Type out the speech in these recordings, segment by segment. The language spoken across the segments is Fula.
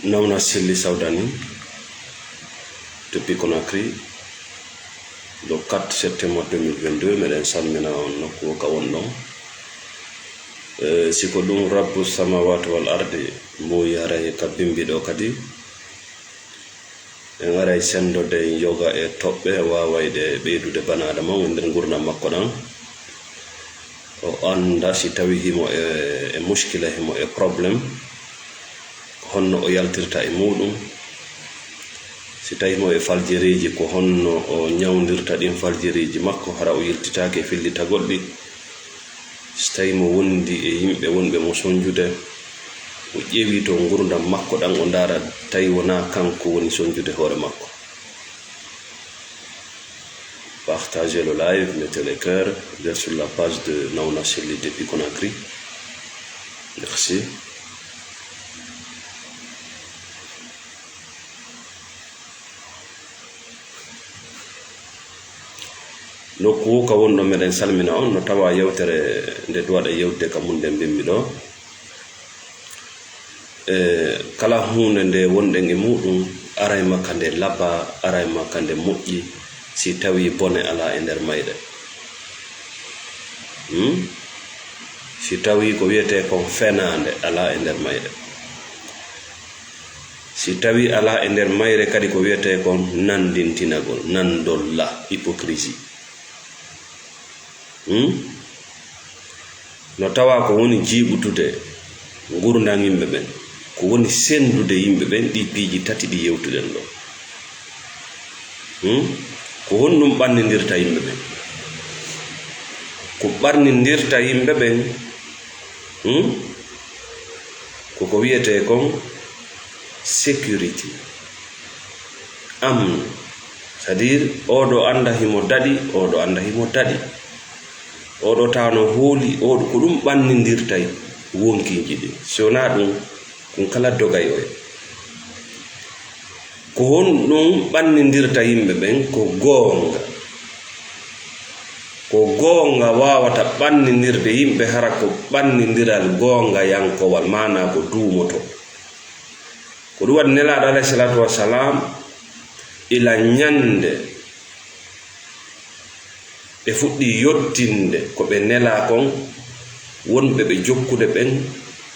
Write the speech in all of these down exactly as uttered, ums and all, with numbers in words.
Nawna Selli Sawdani, depuis Conakry, le quatre septembre deux mille vingt-deux, meɗen salmina on nokku o ka wonɗon. E, si ko ɗum Rabbu samawati wal ardi muuyi haray ka bimbi ɗo kadi, en aray senndode yoga e toɓɓe waawayɗe ɓeydude banaadama on e nder ngurndan makko ɗan. O annda si tawi himo e, e muskila, himo e problème, honno o yaltirta e muuɗum. Si tawi himo e faljeriiji, ko honno o ñawndirta ɗin faljeriiji makko, hara o yiltitaake e fillitagol ɗi. Si tawi mo wondi e yimɓe wonɓe mo sonjude, o ƴeewi to ngurndan makko ɗan, o ndaara tawi wonaa kanko woni sonjude hoore makko. Partagez le live, mettez les cœurs, vous êtes sur la page de Nawna Selli depuis Conakry. Merci. Nokku ka wonɗo meɗen salmina on, no tawa yewtere nde duwaɗa yewtude ka mun nden mbimmi ɗo. E, kala huunde nde wonɗen e muuɗum, aray makka nde laba, aray makka nde moƴƴi, si tawi bone alaa e nder mayre. Hmm? Si tawi ko wiyetee kon fenaande alaa e nder mayre. Si tawi alaa e nder mayre kadi ko wiyetee kon nanndintinagol, nanndol la, hypocrisie. Hmm? No tawa ko woni jiiɓutude ngurndan yimɓe ɓen, ko woni senndude yimɓe ɓen, ɗi piiji tati ɗi yewtuɗen ɗo. Hmm? Ko honɗum ɓannindirta yimɓe ɓen? Ko ɓannindirta yimɓe ɓen, hmm? Ko ko wiyetee kon sécurité, amnu, c'est-à-dire, oɗo annda himo daɗi, oɗo annda himo daɗi, oɗo tawa no hooli, oɗo, ko ɗum ɓannindirtay wonkiiji ɗin. Si wonaa ɗum, ɗum kala dogay oya. Ko honɗum ɓannindirta yimɓe ɓen? Ko goonga. Ko goonga waawata ɓannindirde yimɓe, hara ko ɓannindiral goongayankowal, maanaa ko duumoto. Ko ɗum waɗi Nelaaɗo alayhi salaatu wa salaam, ila ñannde ɓe fuɗɗi yottinde ko ɓe nelaa kon, wonɓe ɓe jokkude ɓen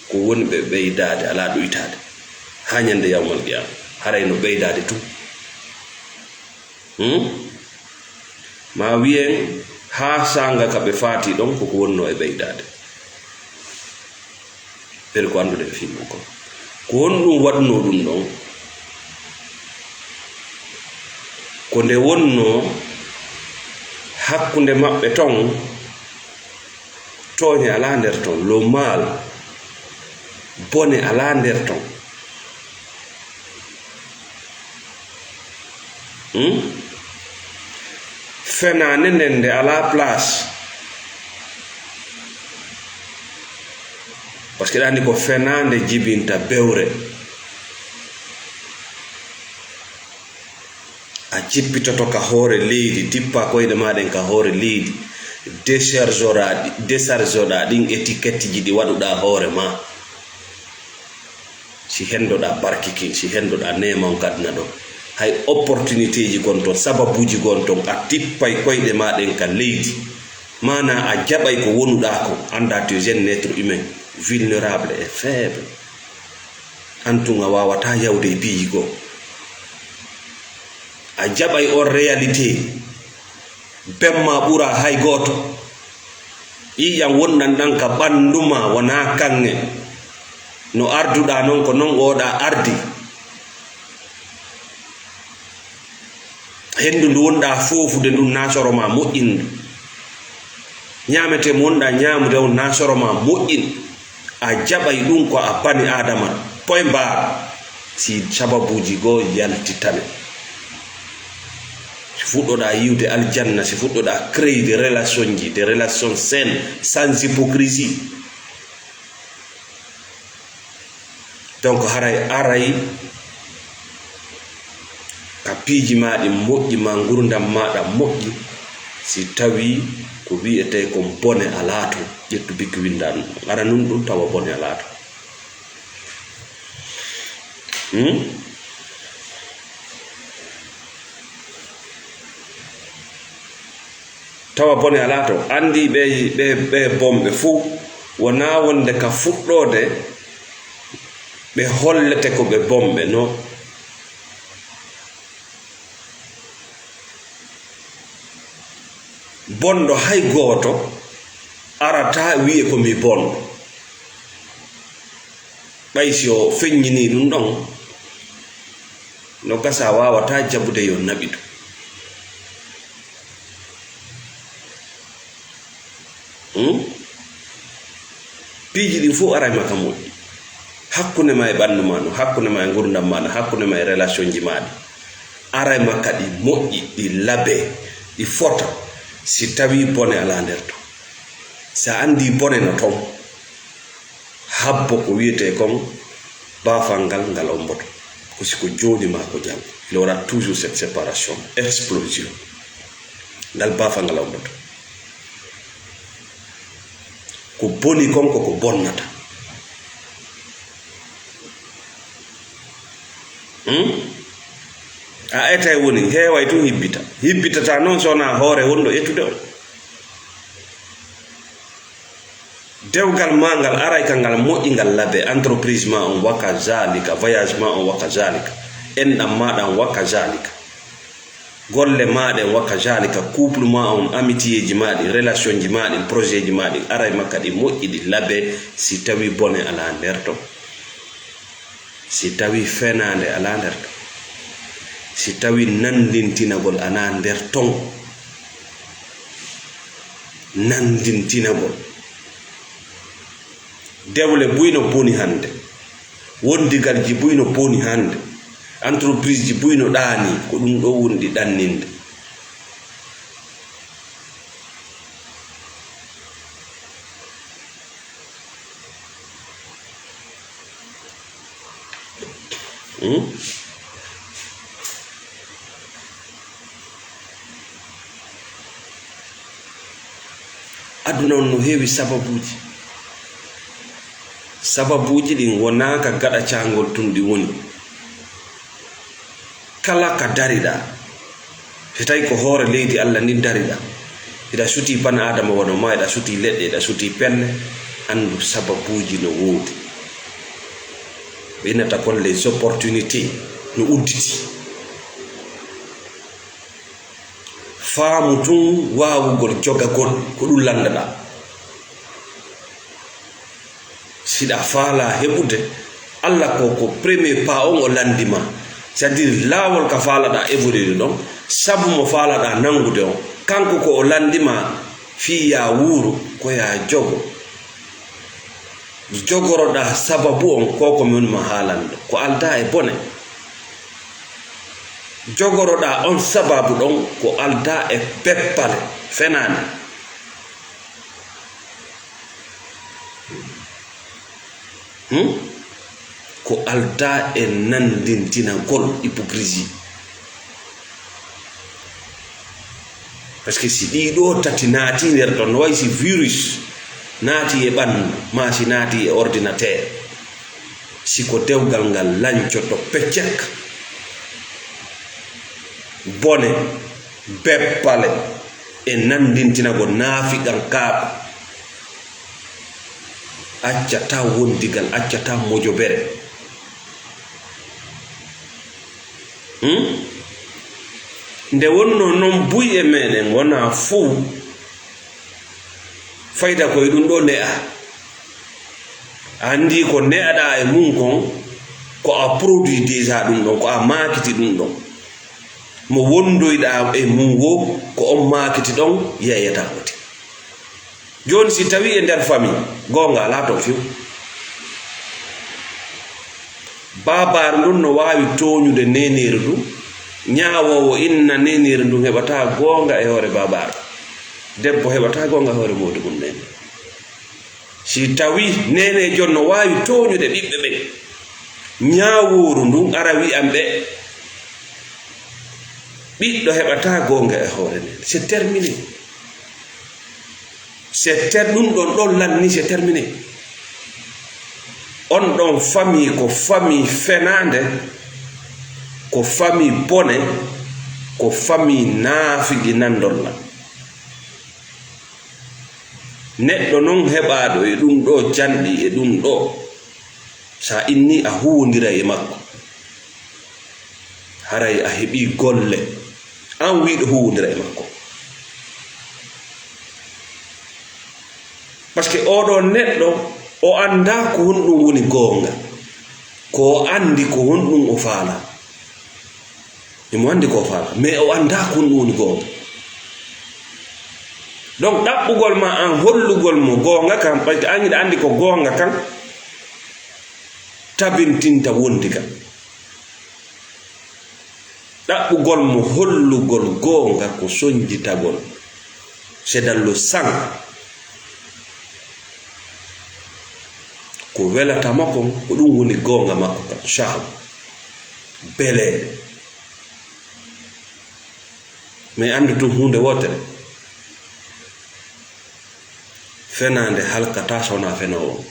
ko woni ɓe ɓeydaade, alaa ɗuytaade, haa ñande yawmal qiyaama, haray no ɓeydaade tun. Hmm? Ma wiyen, haa saanga ka ɓe faati ɗon, ko ko wonnoo e ɓeydaade. Ɓen ko annduɗen fii mun kon. Ko honɗum waɗunoo ɗum ɗon? Ko nde wonnoo hakkunde maɓɓe ton, tooñe alaa nder ton, le mal, bone alaa nder ton. Hmm? Fenaande nden nde alaa place. Parce que ɗani ko fenaande jibinta bewre. A jippitoto ka hoore leydi, dippa koyɗe maa ɗen ka hoore leydi, déchargeoɗaa ɗi, déchargeoɗaa ɗin étiquetteji ɗi waɗuɗaa hoore maa. Si hendoɗaa barki kin, si hendoɗaa neema on ka aduna ɗon, hay opportunitéji gon ton, sababuuji gon ton, a tippay koyɗe maa ɗen ka leydi. Maanaa a jaɓay ko wonuɗaa kon, anndaa tu es un être humain, vulnérable et faible. An tun a waawataa yawde e piiji goo. A jaɓay on réalité. Bemma ɓuraa hay gooto. Ƴiiƴan wonɗan ɗan ka ɓanndu maa wonaa kaŋŋe. No arduɗaa non, ko non ooɗaa ardi. Henndu ndu wonɗaa foofude ndun, naa soro maa moƴƴin ndu. Ñaametee mo wonɗaa ñaamude on, naa soro maa moƴƴin. A jaɓay ɗun ko a bani Aadama. Point barre. Si sababuuji goo yaltitane. Si fuɗɗoɗaa yiwde aljanna, si fuɗɗoɗaa créer des relations ji, des relations saines, sans hypocrisie. Donc, haray aray ka piiji maa ɗin moƴƴi, maa ngurndan maaɗa moƴƴi, si tawii ko wi'etee kon bone alaa ton, ƴettu bikki winndaa ɗun. Ara nun ɗun tawa bone alaa ton. Hmm? Tawa bone alaa to. Anndi ɓe, ɓe, ɓe bomɓe fuu, wonaa wonde ka fuɗɗoode ɓe hollete ko ɓe bomɓe, no. Bonɗo hay gooto arata wi'e ko mi bonɗo. Ɓay si o feññinii ɗum ɗon, no gasa waawataa jaɓude yo naɓidu. Hmm? Piiji ɗin fof aray ma ka moƴƴi. Hakkunde ma e ɓanndu ma no, hakkunde ma e ngurdam ma no, hakkunde ma e relation ji ma ɗi. Aray ma ka ɗi moƴƴi, ɗi labe, ɗi fota. Si tawi bone alaa nder ton. Sa anndi bone no ton. Habbo ko wiyetee kon baafal ngal, ngal omboto. Ko si ko jooni maa ko janngo. Il y aura toujours cette séparation, explosion. Ngal baafal ngal omboto. Ko boni kon ko ko bonnata. Hmm? A etay woni, heeway tun hibbita. Hibbitata non so wonaa hoore wonɗo etude on. Dewgal ma ngal aray ka ngal moƴƴi ngal labe, entreprise ma on wa ka zalika, voyage ma on wa ka zalika, enɗam ma ɗan wa ka zalika, golle ma ɗen wa ka zalika, couple ma on, amitié ji ma ɗin, relation ji ma ɗin, projet ji ma ɗin, aray ma ka ɗi moƴƴi ɗi labe, si tawi bone alaa nder ton. Si tawi fenaande alaa nder ton, si tawi nanndintinagol alaa nder ton, nanndintinagol. Dewle buy no boni hannde, wondigalji buy no boni hannde, entreprise ji buy no ɗaani, ko ɗum ɗo woni ɗi ɗanninde. Hmm? Aduna on no heewi sababuuji. Sababuuji ɗin wonaa ka gaɗa caangol tun ɗi woni. Kala ka dariɗaa, si tawi ko hoore leydi Alla ndin dariɗaa, hiɗa sutii pan Aadama wano maa, hiɗa sutii leɗɗe, hiɗa sutii pelle, anndu sababuuji no woodi. Ɓe innata kon les opportunités no udditi. Faamu tun waawugol jogagol ko ɗun lanndaɗaa. Siɗa faalaa heɓude Alla ko, ko premier pas on o lanndi ma, c'est-à-dire laawol ka faalaɗaa évoluer ɗon, sabu mo faalaɗaa nanngude on, kanko ko o lanndi ma fii yaa wuuru, ko yaa jogo. Jogoroɗaa sababu on, ko ko mi woni ma haalande, ko aldaa e bone. Jogoroɗaa on sababu ɗon, ko aldaa e beppale, fenaande. Hmm? Ko aldaa e nanndintinagol, hypocrisie. Parce que si ɗii ɗoo tati naatii nder ɗon, no wayi si virus naatii e ɓanndu, maa si naatii e ordinateur, si ko dewgal ngal lancoto peccek, bone, beppale e nanndintinagol naafiqankaaku, accataa wondigal, accataa mojobere. Hmm? Nde wonnoo non buy e meɗen wonaa fow fayda ko e ɗum ɗoo ne'a. A anndi ko ne'aɗaa e mum kon, ko a produit déjà ɗum ɗon, ko a maakiti ɗum ɗon. Mo wondoyɗaa e mum woo, ko on maakiti ɗon, yeeyata hooti. Jooni, si tawii e nder famille, goonga alaa toon few. Baabaaru ndun no waawi tooñude neeneeru ndun, ñaawoowo inna neeneeru ndun heɓataa goonga e hoore baabaaru. Debbo heɓataa goonga e hoore moodu mun neene. Si tawii neeneejo no waawi tooñude ɓiɓɓe ɓen, ñaawooru ndun ara wi'an ɓe, ɓiɗɗo heɓataa goonga e hoore neene. C'est terminé. C'est ter-, ɗum ɗon ɗon lanni, c'est terminé. On ɗon famii ko famii fenaande, ko famii bone, ko famii naafiqi nandolla. Neɗɗo non heɓaaɗo e ɗum ɗo janɗi e ɗum ɗo, so a innii a huwondiray e makko, haray a heɓii golle. An wiiɗo huwondira e makko. Parce que oɗo neɗɗo, o anndaa ko honɗum woni goonga. Ko o anndi ko honɗum o faala. Imo anndi ko o faala, mais o anndaa ko honɗum woni goonga. Donc, ɗaɓɓugol ma an hollugol mo goonga kan, parce que an hiɗa anndi ko goonga kan, tabintinta wondi kan. Ɗaɓɓugol mo hollugol goonga ko sonjitagol. C'est dans le sang. Ko welata mo kon, ko ɗum woni goonga makko kan. Shahwa. Beleeɗe. Mais anndu tun huunde wootere. Fenaande halkataa so wonaa fenoowo.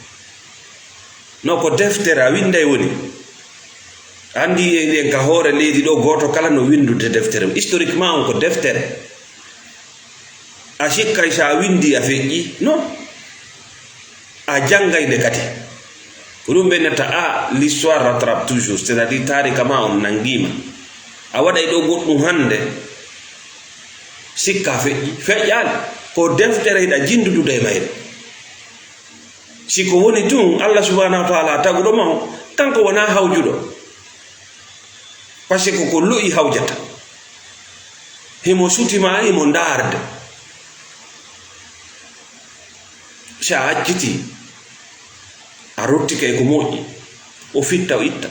No ko deftere a winnday woni. Anndi en ka hoore leydi ɗo, gooto kala no winndude deftere. Historiquement on ko deftere. A sikkay so a winndi a feƴƴi? Non. A janngay nde kadi. Ko ɗum ɓe netta, a, l'histoire rattrape toujours, c'est-à-dire taarika ma on nanngiima. A waɗay ɗo goɗɗum hannde, sikka feƴƴi, feƴƴaali. Ko deftere hiɗa jinndudude e mayre. Si ko woni tun, Allah subhanahu wa ta'ala taguɗo ma on, kanko wonaa hawjuɗo. Parce que ko lo'i hawjata. Himo suti ma, himo ndaarde. Si a acciti, a rottike e ko moƴƴi, o fitta, o itta.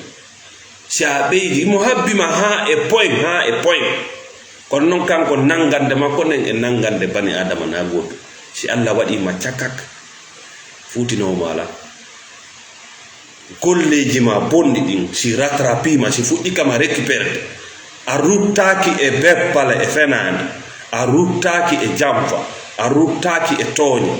Si a ɓeydi, mo habbi ma haa e point, haa e point. Kono non kanko nanngande makko nden e nanngande bani Aadama na gootu. Si Allah waɗi ma cakak, fuutinoowo ma alaa. Golleeji ma bonɗi ɗin, si rattrapi ma, si fuɗɗi kama récupérde, a ruttaaki e beppale e fenaande, a ruttaaki e jamfa, a ruttaaki e tooñe.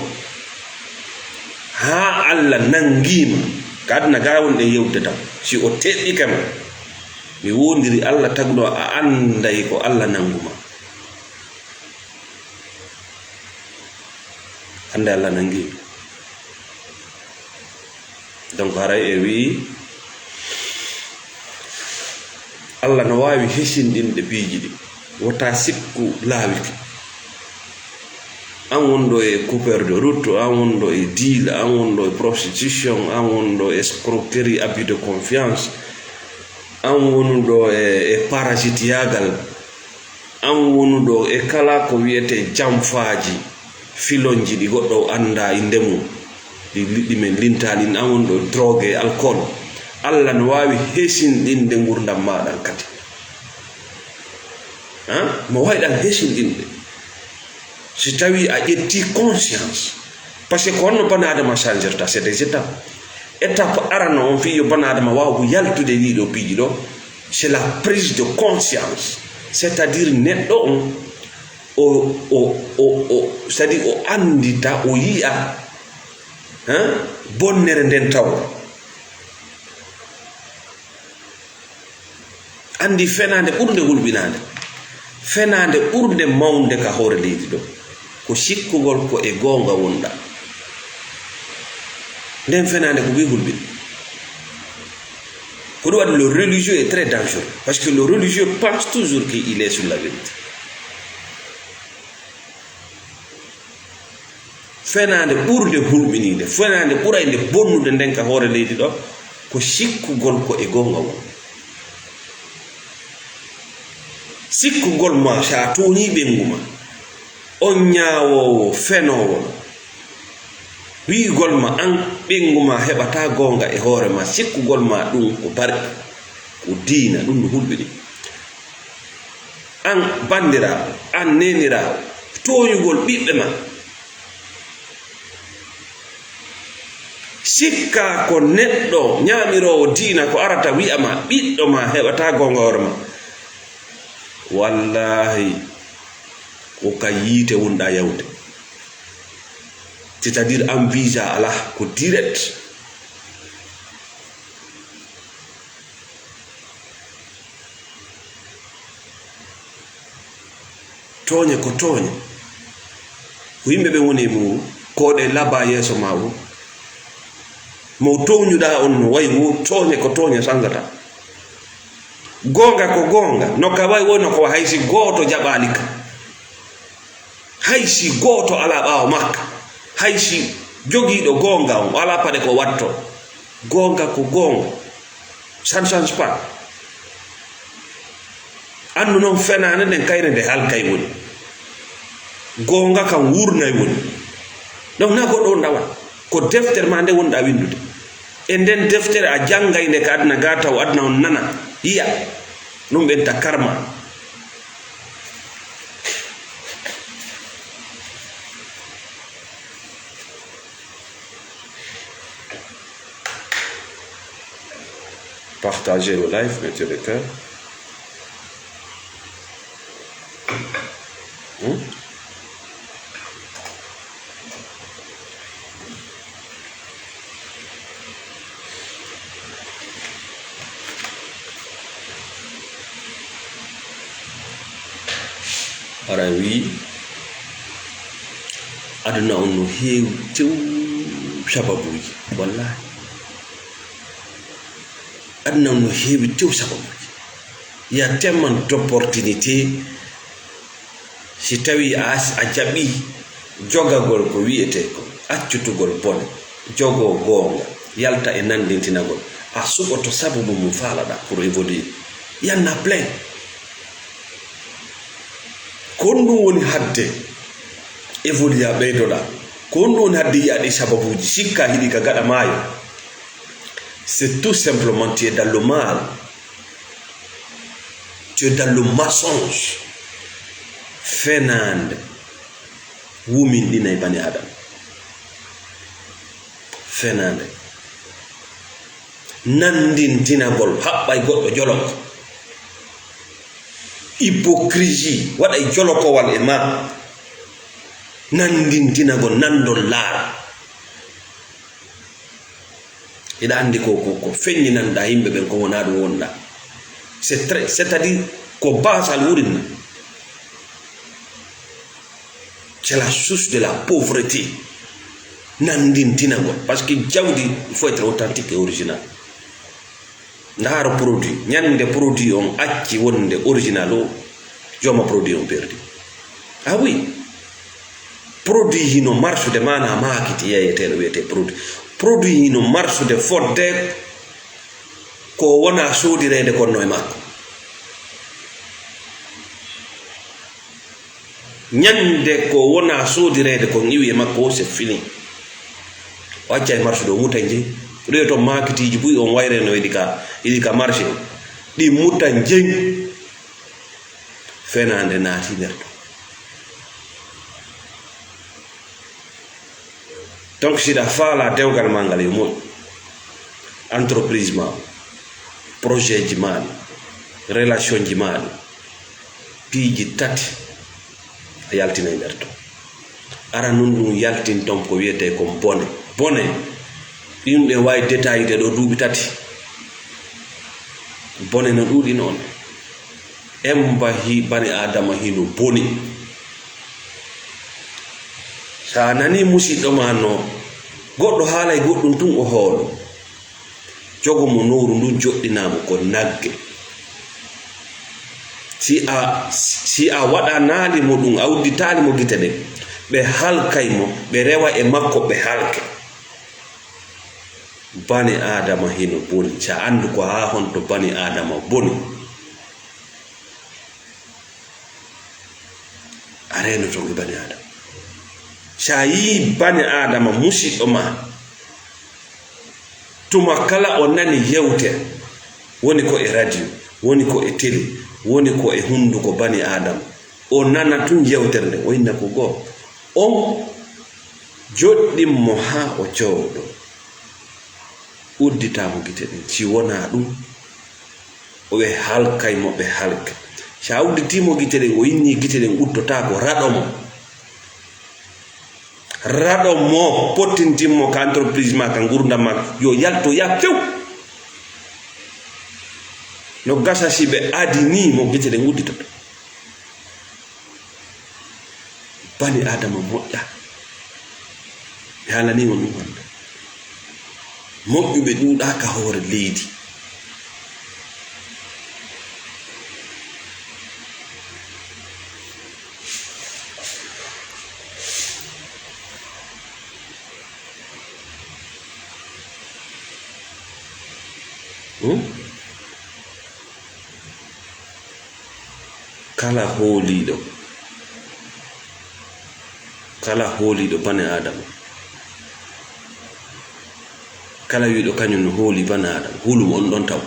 Haa Allah nanngii ma, ka aduna gaa woni ɗen yewtude tan. Si o teɓɓike ma, mi woondiri Allah taguɗo, a annday ko Allah nanngu ma. Hannde Allah nanngii. Donc, haray e wi'i, Allah no waawi hesinɗinde piiji ɗi. Wota sikku laawiki. An wonɗo e coupeur de route, an wonɗo e deal, an wonɗo e prostitution, an wonɗo e escroquerie, abus de confiance, an wonuɗo e, e parasiteyaagal, an wonuɗo e kala ko wiyetee jamfaaji filonji ɗi goɗɗo anndaa innde mum, ɗi liɗɗi men lintaali, an wonɗo e drogue e alcool. Allah no waawi hesinɗinde ngurdam maaɗa kadi. Han? Mo waawi ɗan hesinɗinde. Si tawi a ƴetti conscience, parce que ko honno bani Adama changirta, c'est des étapes. Étape arano on fii yo bani Adama waawu yaltude e ɗiɗo piiji ɗo, c'est la prise de conscience. C'est-à-dire neɗɗo on, o, o, o, o, c'est-à-dire o anndita, o yi'a, hein, bonnere nden taw. Anndi fenaande ɓurnde hulɓinaande, fenaande ɓurnde mawnde ka hoore leydi ɗo, ko sikkugol ko e goonga wonɗaa. Nden fenaande ko ɓuri hulɓinde. Ko ɗum waɗi le religieux est très dangereux. Parce que le religieux pense toujours qu'il est sur la vérité. Fenaande ɓurde hulɓiniinde, fenaande ɓuraynde bonnude nden ka hoore leydi ɗo, ko sikkugol ko e goonga won. Sikkugol ma, si a tooñii ɓeyngu ma, on ñaawoowo, fenoowo, wi'ugol ma an ɓeyngu ma heɓataa goonga e hoore ma, sikkugol ma ɗum ko barki, ko diina, ɗum no hulɓini. An banndiraawo, an neeniraawo, tooñugol ɓiɓɓe ma. Sikkaa ko neɗɗo ñaamiroowo diina ko arata wi'a ma, ɓiɗɗo ma heɓataa goonga hoore ma. Wallaahi, ko ka yiite wonɗaa yawde. C'est-à-dire, an visa alaa, ko direct. Tooñe ko tooñe. Ko yimɓe ɓen woni e muuru, ko ɗe laba yeeso ma o. Mo tooñuɗaa on no wayi wo tooñe ko tooñe sangata. Goonga ko goonga, no ka wayi wo no ko hay si gooto jaɓaali ka. Hay si gooto alaa ɓaawo makka. Hay si jogiiɗo goonga on, o alaa paɗe ko watto. Goonga ko goonga. Ça ne change pas. Anndu noon fenaande nden kayre nde halkay woni. Goonga kam wurnay woni. Donc na goɗɗo on ɗawa. Ko deftere ma nde wonɗa winndude. E nden deftere a janngay nde ka aduna ga taw aduna on nana. Yiya. Ɗum ɓenta karma. Partagez le live, mettez le cœur. Hmm? Ara wi aduna on no heewi tew sababuuji, wallahi. Aduna on no heewi tew sababuuji. Il y a tellement d'opportunités. Si tawii a, a jaɓii jogagol ko wiyetee ko accutugol bone, jogoo goonga, yalta e nanndintinagol, a suɓoto sababu mo faalaɗaa pour évoluer. Il y en a plein. Ko honɗum woni hadde évoluer, ɓeydoɗaa? Ko honɗum woni hadde yi'aa ɗi sababuuji? Sikka hiɗi ka gaɗa maayo. C'est tout simplement tu es dans le mal. Tu es dans le mensonge. Fenaande wuminɗinay bani Adama. Fenaande. Nanndintinagol haɓɓay goɗɗo joloko. Hypocrisie waɗay jolokowal e ma. Nanndintinagol, nanndol laara. Hiɗa anndi ko, ko, ko feññinanɗaa yimɓe ɓen, ko wonaa ɗum wonɗaa. C'est très, c'est-à-dire ko baasal wurinna. C'est la source de la pauvreté. Nanndintinagol. Parce que jawdi, il faut être authentique et original. Ndaaro produit. Ñannde produit on acci wonde original o, jooma produit on perdi. Ah oui. Produit hino marsude, maanaa maakiti yeeyeteeɗo wiyetee produit. Produit hino marsude fodde ko wonaa soodireede kon no e makko. Ñannde ko wonaa soodireede kon iwi e makko, c'est fini. O accay marsude, o muta njeyi. Ɗo e ton maakitiiji buy on wayre no iɗi ka, iɗi ka marché. Ɗi muta njeyi. Fenaande naati nder ton. Donc, siɗa faala dewgal ma ngal yo moƴƴu, entreprise ma, projet ji ma ɗi, relation ji ma ɗi, piiji tati a yaltinay nder ton. Ara nun ɗum yaltin ton ko wiyetee kon bone. Bone, ɗum ɗe waawi détaillé ɗo duuɓi tati. Bone no ɗuuɗi noon. Emba hi bani Aadama hino boni. So a nanii musiɗɗo ma no goɗɗo haalay goɗɗum tun o hoolo, jogo mo nowru ndun joɗɗinaa mo ko nagge. Si a, si a waɗanaali mo ɗum, a udditaali mo gite ɗen, ɓe halkay mo, ɓe rewa e makko, ɓe halke. Bani Aadama hino boni. Si a anndu ko haa honto bani Aadama boni, a reenoto e bani Aadama. Si a yii bani Aadama musiɗɗo ma, tuma kala o nani yewtere, woni ko e radio, woni ko e télé, woni ko e hunnduko bani Aadama, o nana tun yewtere nden, o inna ko goo. On joɗɗin mo haa o jooɗo. Uddita mo gite ɗen. Si wonaa ɗum, o ɓe halkay mo, ɓe halka. Si a udditii mo gite ɗen, o innii gite ɗen, uddotaako, raɗo mo. Raɗo mo, pottintin mo ka entreprise ma, ka ngurdam ma, yo yalto, ya few. No gasa si ɓe adinii mo, gite ɗen udditoto. Bani Aadama moƴƴa. Mi haalanii on ɗum hannde. Moƴƴuɓe ɗuuɗaaka hoore leydi. Hmm? Kala hooliiɗo, kala hooliiɗo bane Aadama, kala wiiɗo kañum no hooli bane Aadama, hulu mo on ɗon taw.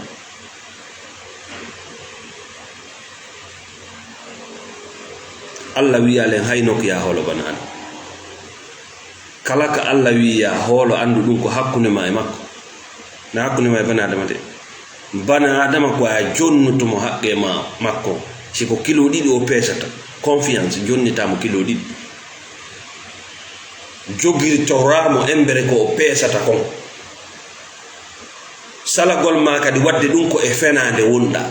Allah wiyaali en hay nokku yaa hoolo bane Aadama. Kala ka Allah wi'i yaa hoolo, anndu ɗum ko hakkunde ma e makko. Na hakkunde ma e bani Aadama de. Bani Aadama ko a jonnuto mo haqqe ma, makko. Si ko kilo ɗiɗi o peesata, confiance, jonnitaa mo kilo ɗiɗi. Jogirtoraa mo embere ko o peesata kon. Salagol ma kadi waɗde ɗum ko e fenaande wonɗaa.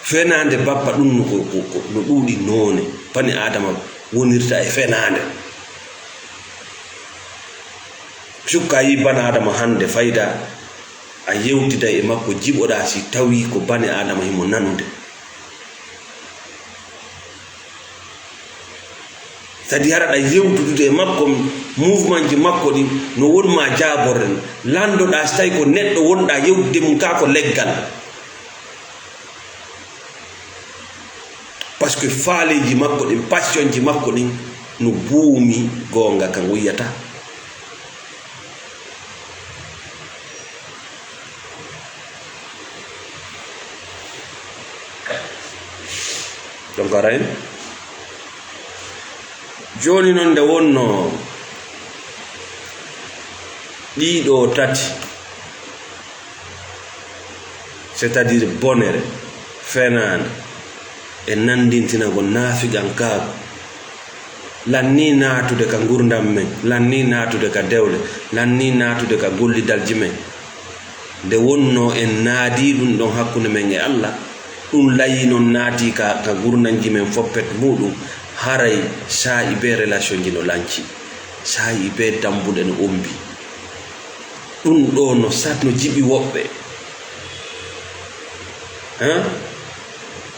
Fenaande bappa ɗum no ko, ko, ko no ɗuuɗi noone. Bani Aadama wonirta e fenaande. Sukka yi bani Aadama hannde fayda, a yewtida e makko, jiɓoɗaa si tawi ko bani Aadama himo nanude. Sadi hara ɗa yewtudude e makko, mouvement ji makko ɗin no wonma jaaborre. Landoɗaa si tawi ko neɗɗo wonɗaa yewtude mum kaa ko leggal. Parce que faaleeji makko ɗin, passion ji makko ɗin no buumi goonga ka ngoyyata. Donc, aray, jooni noon nde wonnoo ɗiɗo tati, c'est-à-dire bonere, fenaande, e nanndintinagol naafiqankaaku, lannii naatude ka ngurndan men, lannii naatude ka dewle, lannii naatude ka gollidalji men. Nde wonnoo en naadii ɗum ɗon hakkunde men e Allah, ɗum layii noon naatii ka, ka ngurndanji men foppet muuɗum, haray saa'i bee relation ji no lanci, saa'i bee dambuɗe no ombi. Ɗum ɗoo no sat-, no jiɓi woɓɓe. Hein?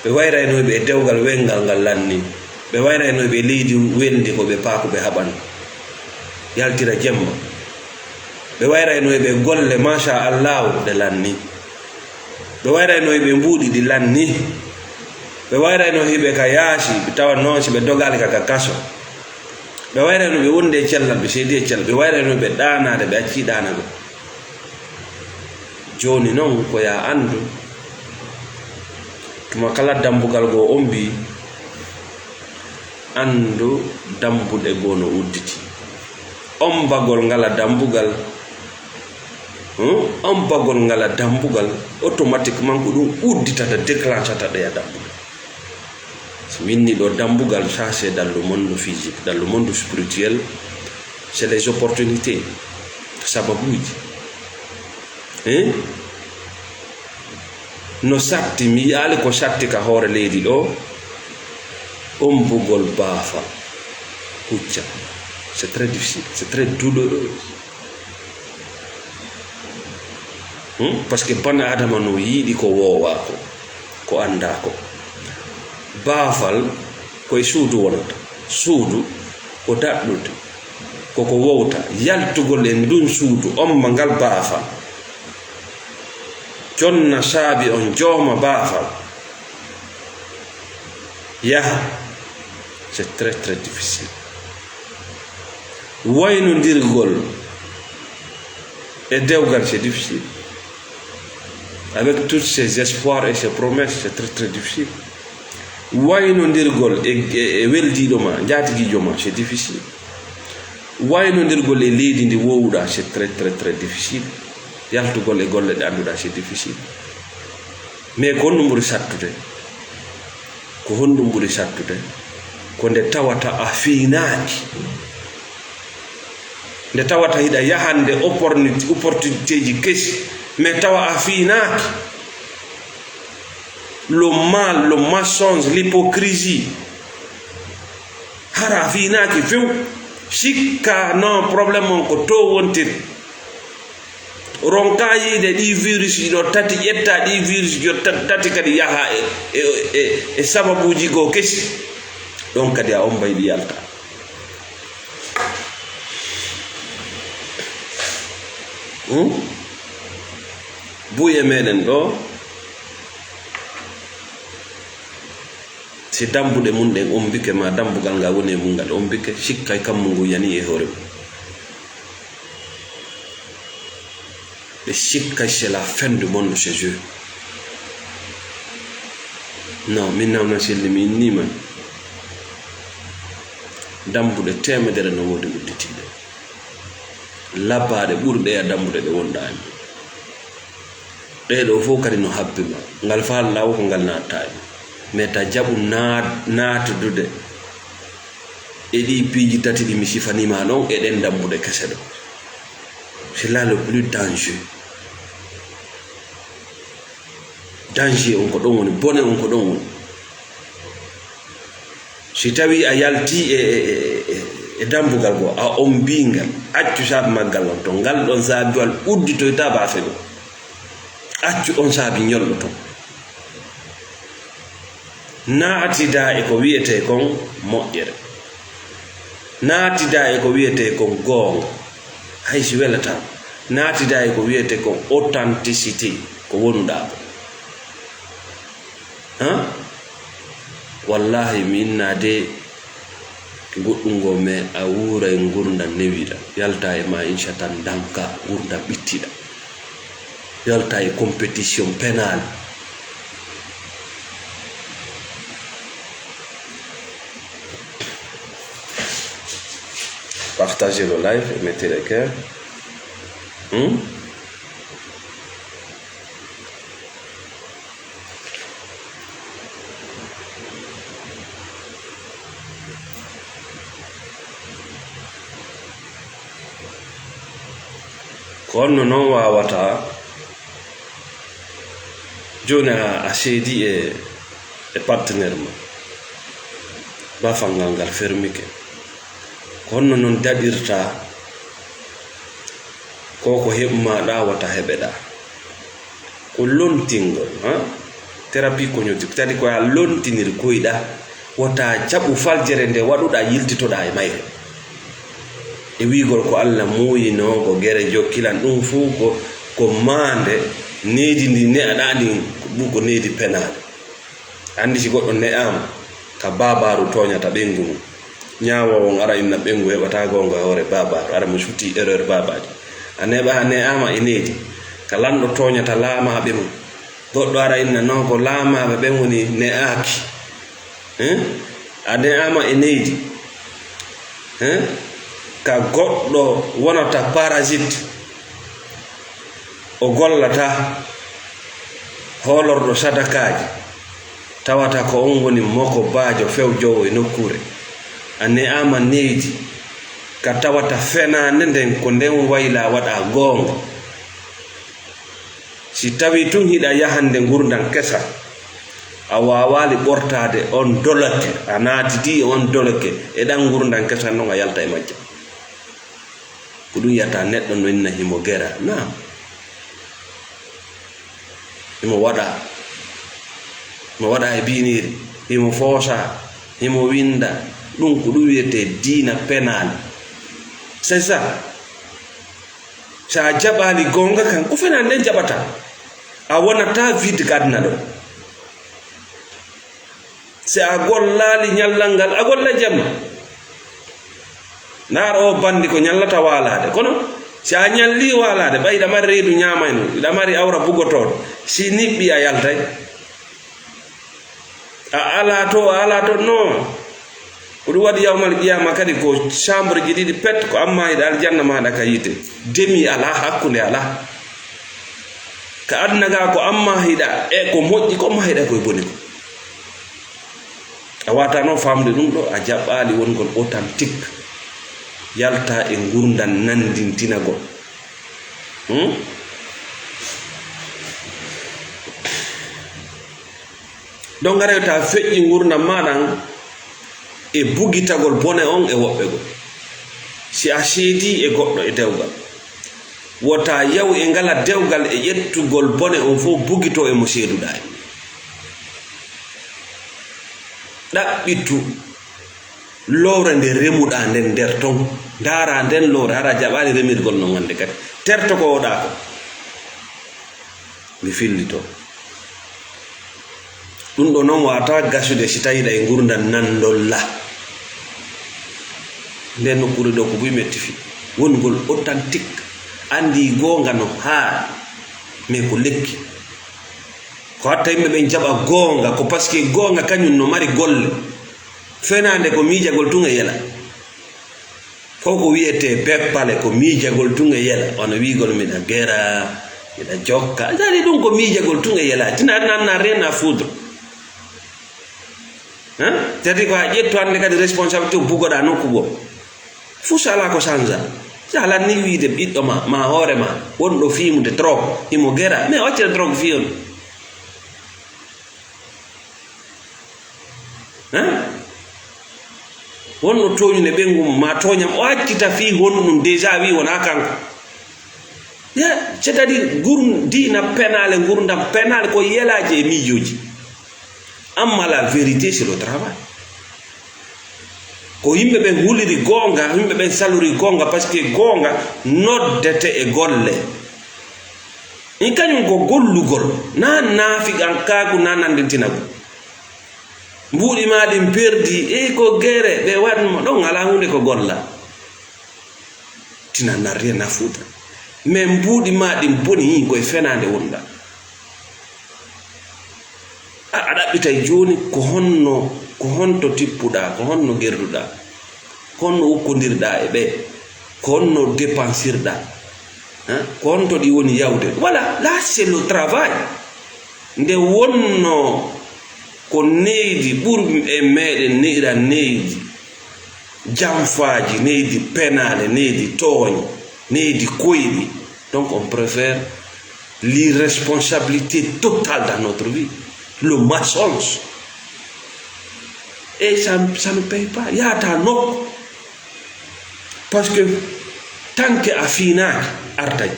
Ɓe wayraynooɓe e dewgal welngal ngal lanni. Ɓe wayraynooɓe e leydi welndi ko ɓe paakuɓe haɓan. Yaltira jemma. Ɓe wayraynooɓe e golle, macha Allahu, ɗe lanni. Ɓe wayraynooɓe e mbuuɗi, ɗi lanni. Ɓe wayraynooɓe ka yaasi, ɓe tawa noon si ɓe dogaali ka, ka kaso. Ɓe wayraynooɓe wonde e cellal, ɓe seedi e cellal. Ɓe wayraynooɓe ɗaanaade, ɓe accii ɗaanagol. Jooni noon, ko yaa anndu, tuma kala dambugal goo ombii, anndu dambuɗe goo no udditi. Ombagol ngala dambugal, hmm? Ombagol ngala dambugal, automatiquement ko ɗum udditata, déclenchata ɗeya dambugal. So mi inni ɗo dambugal, ça c'est dans le monde physique, dans le monde spirituel, c'est les opportunités, sababuuji. Hein? No satti, mi yi'aali ko satti ka hoore leydi ɗo, ombugol baafa, hucca. C'est très difficile, c'est très douloureux. Hmm? Parce que bani Aadama no yiɗi ko woowaa ko, ko anndaa ko. Baafal ko e suudu wonata. Suudu ko daɗɗude. Ko ko wowta. Yaltugol e ndun suudu, omma ngal baafal. Jonna saabi on jooma baafal. Yaha. C'est très, très difficile. Waynondirgol e dewgal, c'est difficile. Avec tous ses espoirs et ses promesses, c'est très, très difficile. Waynondirgol e, e, e weldiiɗo ma, njaatigiijo ma, c'est difficile. Waynondirgol e leydi ndi woowuɗaa, c'est très, très, très difficile. Yaltugol e golle ɗe annduɗaa, c'est difficile. Mais ko honɗum ɓuri sattude? Ko honɗum ɓuri sattude? Ko nde tawata a fiinaaki. Nde tawata hiɗa yahande opportunit-, opportunitéji kesi, mais tawa a fiinaaki. Le mal, le mensonge, l'hypocrisie. Hara a fiinaaki few. Sikka non, problème on ko to wontiri. Ronka yiide ɗi virus ji ɗo tati, ƴetta ɗi virus ji ɗo ta-, tati kadi yaha e, e, e, e sababuuji goo kesi. Ɗon kadi a ombay ɗi yalta. Hmm? Buy e meɗen ɗo, si dambuɗe mum ɗen ombike ma dambugal ngal woni e mum ngal ombike, sikkay kammu ngu yani e hoore mum. Ɓe sikkay c'est la fin du monde chez eux. Non, min nawna selli mi innima. Dambuɗe teemedere no woodi udditiiɗe. Labbaaɗe ɓurɗe e dambuɗe ɗe wonɗaa e mum. Ɗee ɗoo fof kadi no habbi ma. Ngal faalaɗaa ko ngal naattaa e ma. Mais ta jaɓu naat-, naatudude e ɗii piiji tati ɗi mi sifanii ma ɗon e ɗen dambuɗe kese ɗo. C'est là le plus dangereux. Danger on ko ɗon woni, bone on ko ɗon woni. Si tawii a yaltii e, e, e, e, e dambugal goo, a ombii ngal, accu saabe maggal on ton. Ngal ɗon saabiwal udditoytaa baafe goo. Accu on saabi ñollo ton. Naatidaa e ko wiyetee kon moƴƴere. Naatidaa e ko wiyetee kon goonga. Hay si welataa. Naatidaa e ko wiyetee kon authenticité, ko wonuɗaa ko. Han? Wallaahi, mi innaa de goɗɗum ngoo, mais a wuuray ngurndan newiiɗan. Yalta e ma, insa tan danka, ngurndan ɓittiɗan. Yalta e compétition pénale. Partagez le live et mettez les cœurs. Hmm? Ko honno non waawata jooni a, a seedi e, e partenaire ma? Bafal ngal ngal fermike. Ko honno non daɗirta ko ko heɓumaɗa wota heɓeɗa? Ko lontingol, ha? Thérapie cognitive, c'est-à-dire ko a lontinir koyɗa, wota jaɓu faljere nde waɗuɗa yiltitoɗa e mayre. E wiigol ko Allah muuyinoo, ko gere jokkilan, ɗum fuu ko, ko maande, needi ndi ne'aɗa ndin, ko ɗum ko needi penaali. Anndi si goɗɗo ne'aama ka baabaaru tooñata ɓeyngu mum. Ñaawoowo on ara inna ɓeyngu heɓataa goonga e hoore baabaaru, ara mo sutii erreur baabaaji. A neɓa, a ne'aama e needi, ka lanɗo tooñata laamaaɓe mum. Goɗɗo ara inna non ko laamaaɓe ɓen woni ne'aaki. Hein? A ne'aama e needi. Hein? Ka goɗɗo wonata parasite. O gollataa, hoolorɗo sadakaaji, tawata ko on woni moko baajo fewjoowo e nokkuure. A ne'aama neydi, ka tawata fenaande nden ko nden waylaa waɗaa goonga. Si tawii tun hiɗa yahande ngurndan kesa, a waawaali ɓortaade on doloke, a naatidii e on doloke, e ɗan ngurndan kesa non a yalta e majja. Ko ɗum yiyata neɗɗo no inna himo gera. Naam. Himo waɗa. Himo waɗa e biiniiri. Himo foosa. Himo winda. Ɗum ko ɗum wiyetee diina penaali. C'est ça. So a jaɓaali goonga kan, ko fenaande nden jaɓata. A wonata vide ka aduna ɗo. Si a gollaali ñallal ngal, a golla jemma. Ndaar o bandi ko ñallata waalaade. Kono si a ñalli waalaade, ɓay hiɗa mari reedu ñaamaynu, hiɗa mari awra bugotooɗo, si niɓɓi a yaltay. A alaa to, a alaa to, non. Ko ɗum waɗi yawmal qiyaama kadi ko chambre ji ɗiɗi pet, ko amma hiɗa aljanna maaɗa ka yiite. Demi alaa, hakkunde alaa. Ka aduna ga ko amma hiɗa e ko moƴƴi, ko amma hiɗa koye boni ko. A wata noon famde ɗum ɗo, a jaɓɓaali wongol authentique, yalta e ngurndan nanndintinagol. Hmm? Donc, a rewta feƴƴi ngurndan ma ɗan, e bugitagol bone on e woɓɓe goo. Si a seedii e goɗɗo e dewgal, wota yaw e ngala dewgal e ƴettugol bone on fow bugitoo e mo seeduɗaa e mum. Ɗaɓɓitu lowre nde remuɗaa nden nder ton. Ndaaraa nden lowre, hara a jaɓaali remirgol non hannde kadi. Terto ko woɗaa ko. Mi fillitoo. Ɗum ɗoo non waawataa gasude si tawii ɗa e ngurndan nanndol la. Nden nokkuure ɗoo ko buy metti fii. Wongol authentique. Anndii goonga no haaɗi. Mais ko lekki. Ko hatta yimɓe ɓen jaɓa goonga, ko parce que goonga kañum no mari golle. Fenaande ko miijagol tun e yela. Fow ko wiyetee beppale, ko miijagol tun e yela. Wano wiigol miɗa gera, miɗa jokka. Sadi ɗum ko miijagol tun e yela. Tina nanna rien à foutre. Hein? Sadi ko a ƴettu hannde kadi responsabilité o bugoɗaa nokku goo. Fuu so alaa ko sansa. Si a lanni wiide ɓiɗɗo ma, ma hoore ma, wonɗo fiimude drogue, himo gera. Mais o accira drogue fii on. Hein? Wonno tooñude ɓeyngu mum, ma tooñam, o accita fii honɗum déjà wii wonaa kanko. Ya, c'est-à-dire, gur-, diina penaale, ngurdam penaale, ko yelaaji e miijooji. Amma la vérité, c'est le travail. Ko yimɓe ɓen huliri goonga, yimɓe ɓen salori goonga, parce que goonga noddete e golle. In kañum ko gollugol, na naafiqankaaku, na nanndintinagol. Mbuuɗi maa ɗin perdi, e ko gere, ɓe waɗ mo, ɗon alaa huunde ko golla. Tu n'en as rien à foutre. Mais mbuuɗi maa ɗin boni, koye fenaande wonɗaa. A, a ɗaɓɓitay jooni ko honno, ko honto tippuɗaa, ko honno gerduɗaa, ko honno ukkondirɗaa e ɓee, ko honno dépensirɗaa, hein? Ko honto ɗi woni yawde. Voilà, là, c'est le travail. Nde wonno ko neydi ɓurmi e meɗen neyra neydi, janfaaji, neydi penaale, neydi tooñe, neydi koyɗi. Donc, on préfère l'irresponsabilité totale dans notre vie, le mensonge. Et ça, ça ne paye pas. Yaata nokku. Parce que tant que a fiinaaki, artay.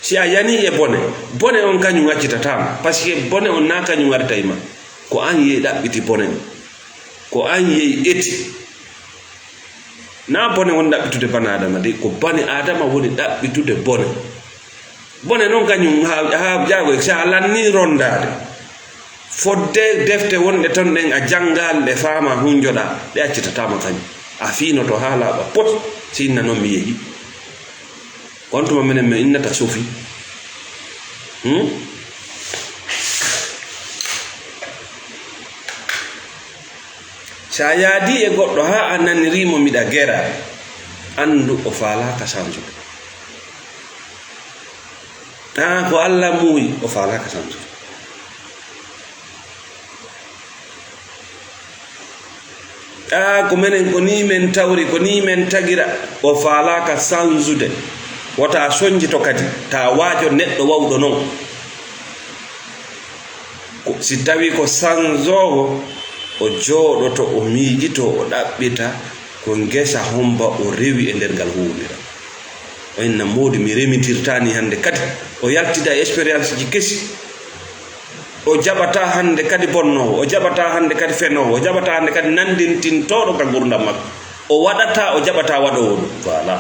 Si a yanii e bone, bone on kañum accitataa ma. Parce que bone on na kañum artay ma. Ko an yehi ɗaɓɓiti bone on. Ko an yehi eti. Na bone woni ɗaɓɓitude bani Aadama de, ko bani Aadama woni ɗaɓɓitude bone. Bone non kañum haa, haa jaago, si a lanni rondaade. Fodde defte wonɗe ton ɗen a janngaali ɗe faama hunjoɗaa, ɗe accitataa ma kañum. A fiinoto haa laaɓa pos, si inna non mi yehi. Ko on tuma menen min innata sofi. Hmm? Si a yaadii e goɗɗo haa a nanirii mo miɗa gera, anndu o faalaaka sansude. Aa, ko Alla muuyi, o faalaaka sansude. Aa, ko menen, ko nii men tawri, ko nii men tagira. O faalaaka sansude. Wota sonjito kadi, taa waajo neɗɗo wawɗo non. Ko, si tawii ko sansoowo, o jooɗoto, o miijito, o ɗaɓɓita, ko ngesa homba o rewi e nder ngal huuwondiral. O inna moodi mi remitirtaa nii hannde kadi. O yaltida e expérience ji kesi. O jaɓataa hannde kadi bonnoowo, o jaɓataa hannde kadi fenoowo, o jaɓataa hannde kadi nanndintintooɗo ka ngurdam makko. O waɗataa, o jaɓataa waɗoowo ɗum. Voilà.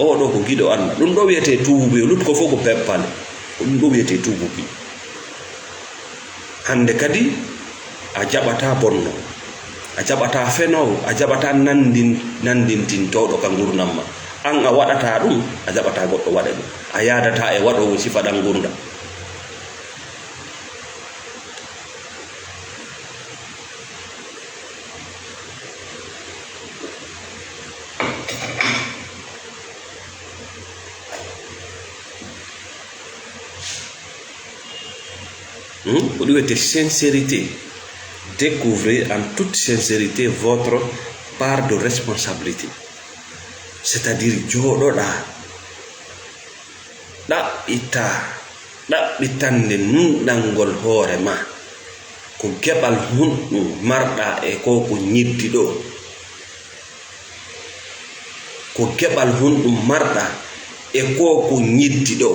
Oo ɗoo ko giɗo Alla. Ɗum ɗoo wiyetee tuububuy, luttu ko fof ko peppale. Ko ɗum ɗoo wiyetee tuububuy. Hannde kadi a jaɓataa bonnoowo, a jaɓataa fenoowo, a jaɓataa nanndin-, nanndintintooɗo ka ngurdam ma. An a waɗataa ɗum, a jaɓataa goɗɗo waɗa ɗum. A yaadataa e waɗoowo sifa ɗan ngurdam. Hmm? Ko ɗum wiyetee sincérité. Découvrez en toute sincérité votre part de responsabilité. C'est-à-dire, jooɗoɗaa, ɗaɓɓitaa, ɗaɓɓitande nunɗangol hoore maa. Ko geɓal honɗum marɗa e ko ko ñiddi ɗo? Ko geɓal honɗum marɗa e ko ko ñiddi ɗo?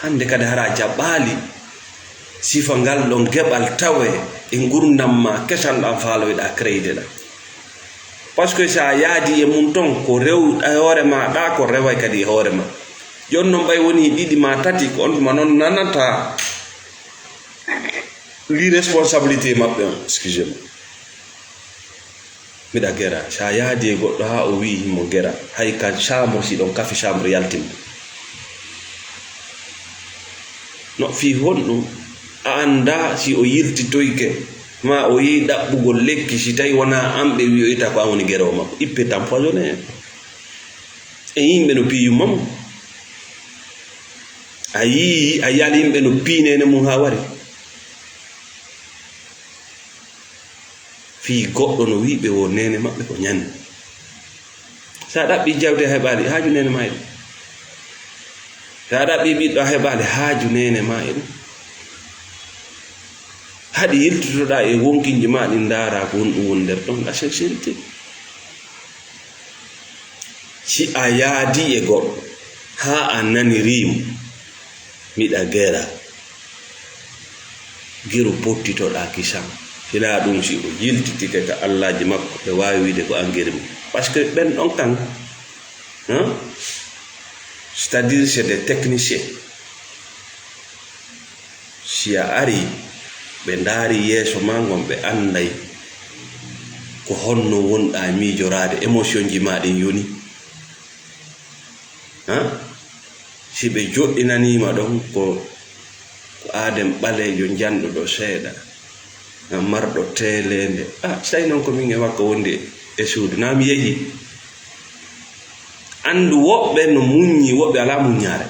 Hannde kadi hara jaɓaali sifa ngal ɗon geɓal tawe e ngurdam ma kesal ɗan faaloyɗa créer ɗan. Parce que si a yaadi e mum ton, ko rew e hoore ma ɗa, ko reway kadi e hoore ma. Jon non ɓay woni ɗiɗi ma tati, ko on tuma non nanata li responsabilité maɓɓe on, excusez-moi. Miɗa gera, sa yaadi e goɗɗo ha o wi'i himo gera, hay ka chambre si ɗon kafi chambre yaltin. No fii honɗum? A annda si o yiltitoyke, ma o yehi ɗaɓɓugol lekki, si tawi wona an ɓe wi'oyta ko an woni gerowo makko. Ippe tampoisonné en. E yimɓe no piiyumma mo. A yii, a yii yimɓe no piinene mum haa wari. Fii goɗɗo no wi'i ɓe wo neene maɓɓe ko ñande. Sa ɗaɓɓi jawdi a heɓaali, haaju neene ma e ɗum. Sa ɗaɓɓi ɓiɗɗo a heɓaali, haaju neene ma e ɗum. Haɗi yiltotoɗaa e wonkinji ma ɗin ndaara ko honɗum woni nder ɗon, a sensenti. Si a yaadi e goɗɗo, haa a nani riimu, miɗa gera, geru pottitoɗaa kisan. Hinaa ɗum si o yiltitike ka allaaji makko, ɓe waawi wiide ko an germi. Parce que ɓen ɗon kan, hein? C'est-à-dire, c'est des techniciens. Si a ari, ɓe ndaari yeeso ma ngon, ɓe anday ko honno wonɗa e miijoraade, émotion ji ma ɗin yoni. Ha? Si ɓe joɗɗinaniima ɗon ko, ko aaden ɓaleejo janɗuɗo seeɗa, ngam marɗo teeleende. Ah, si tawi non ko min e makko wondi e suudu, naa mi yehi. Anndu woɓɓe no muññi, woɓɓe alaa muññaare.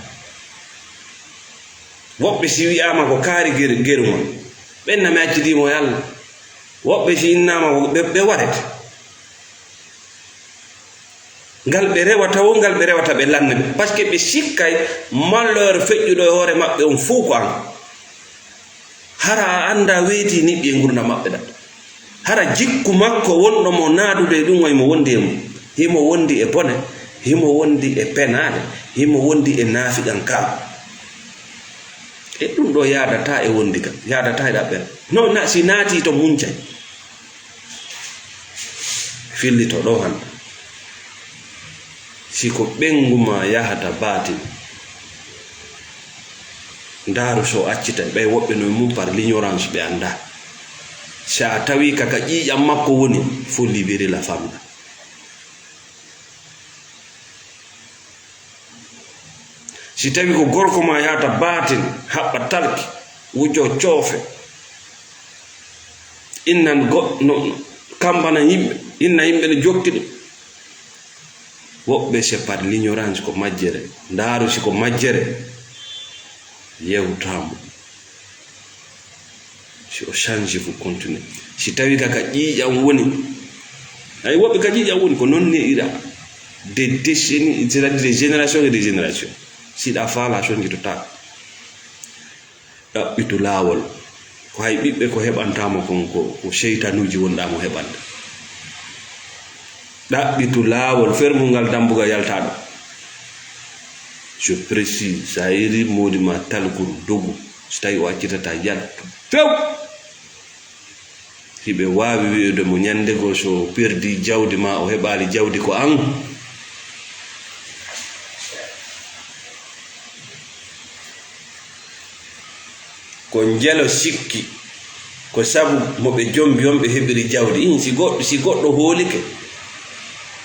Woɓɓe si wi'aama ko kaari ger-, geru mon, ɓen na mi accidii mo e Allah. Woɓɓe si innaama ko ɓe, ɓe warete. Ngal ɓe rewata wo, ngal ɓe rewata ɓe lanna. Parce que ɓe sikkay malheur feƴƴuɗo e hoore maɓɓe on fow ko an. Hara a annda weeti niɓɓi e ngurndan maɓɓe ɗan. Hara jikku makko wonɗo mo naadude e ɗum, way mo wondi e mum. Himo wondi e bone, himo wondi e penaale, himo wondi e naafiqan ka. E ɗum ɗo yaadata e wondi ka, yaadata e ɗaɓɓere. No na, si naati to muncay. Fillito ɗo hannde. Si ko ɓenngu ma yahata baatin, ndaaru so accita, ɓay woɓɓe no e mum par l'ignorance ɓe annda. Si a tawi ka, ka ƴiiƴam makko woni, faut libérer la femme ɗa. Si tawi ko gorko ma yahata baatin, haɓɓa talki, wujjo coofe, innan go-, no, no, kambana yimɓe, inna yimɓe no jokki ɗum. Woɓɓe c'est par l'ignorance ko majjere, ndaaru si ko majjere, yewtamo. Si o change, vous continuez. Si tawi ka, ka ƴiiƴam woni, ay woɓɓe ka ƴiiƴam woni, ko non ne ira. Des décennies, c'est-à-dire des générations et des générations. Si ɗa faala, sonjitotaako. Ɗaɓɓitu laawol. Ko hay ɓiɓɓe ko heɓantamo kon, ko, ko seytanuuji wonɗa mo heɓanta. Ɗaɓɓitu laawol, fermu ngal dambugal yaltaɗo. Je précise, sa iri moodi ma talkuru dogu, so tawi o accitata yaltu. Few! Hiɓe waawi wi'ude mo ñande goo so perdi jawdi ma o heɓaali jawdi ko an. Ko njelo sikki, ko sabu mo ɓe jombi on ɓe heɓiri jawdi. Iin, si goɗɗo, si goɗɗo hoolike,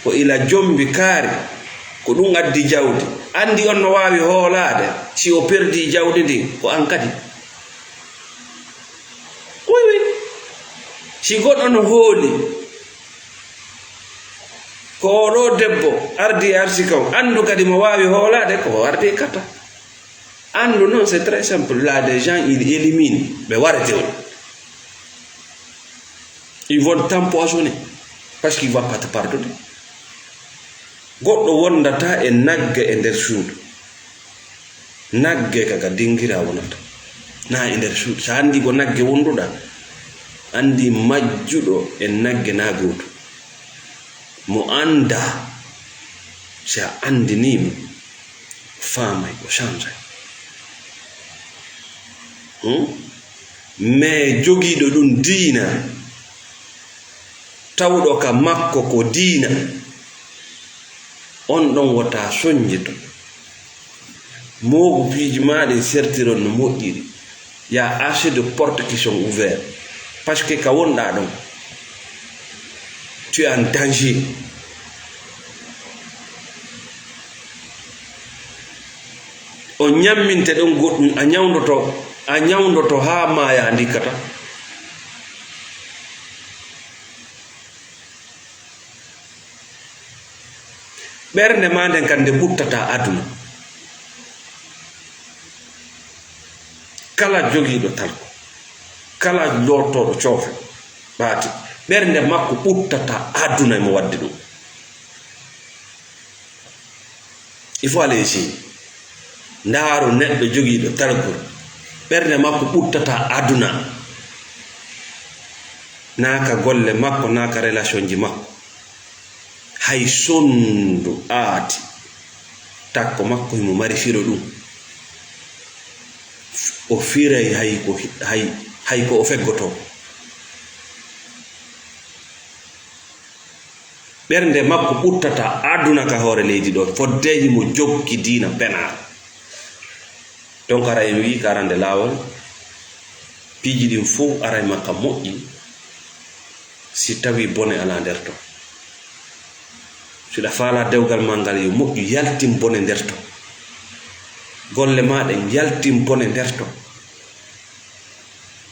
ko ila jombi kaari, ko ɗum addi jawdi. Anndi on no waawi hoolaade, si o perdi jawdi ndin, ko an kadi. Oui, oui. Si goɗɗo no hooli, ko oɗo debbo ardi e arsi kan, anndu kadi mo waawi hoolaade, ko o ardi e kata. Anndu noon, c'est très simple. Là, des gens, ils éliminent. Ɓe warete on. Ils vont t'empoisonner. Parce qu'il va pas te pardonner. Goɗɗo wondata e nagge e nder suudu. Nagge ka, ka dingira wonata. Na e nder suudu. So a anndi ko nagge wonduɗa, anndi majjuɗo e nagge na gooto. Mo annda, si a anndinii mo, faamay, o change. Hmm? Mais jogiiɗo ɗum diina, tawɗo ka makko ko diina, on ɗon wota sonjito. Moogu piiji maa ɗin sertiron no moƴƴiri. Y a assez de portes qui sont ouvertes. Parce que ka wonɗaa ɗon, tu es en danger. O ñamminte ɗon goɗɗum, a ñawndoto, a ñawndoto haa maaya a ndikkata. Ɓernde maa nden kan nde ɓuttata aduna. Kala jogiiɗo talko, kala lootooɗo coofe ɓaati, ɓernde makko ɓuttata aduna e mo waddi ɗum. Il faut aller ici. Ndaaru neɗɗo jogiiɗo talkol. Ɓernde makko ɓuttata aduna. Naa ka golle makko, naa ka relationji makko. Hay sondu aati. Takko makko himo mari firo ɗum. O firay hay ko, hay, hay ko o feggoto. Ɓernde makko ɓuttata aduna ka hoore leydi ɗo, fodde himo jokki diina penaal. Donc, aray en wi'i ka arande laawol, piiji ɗin fow aray makka moƴƴi, si tawi bone alaa nder ton. Si ɗa faalaa dewgal maa ngal yo moƴƴu, yaltin bone nder ton. Golle maa ɗen, yaltin bone nder ton.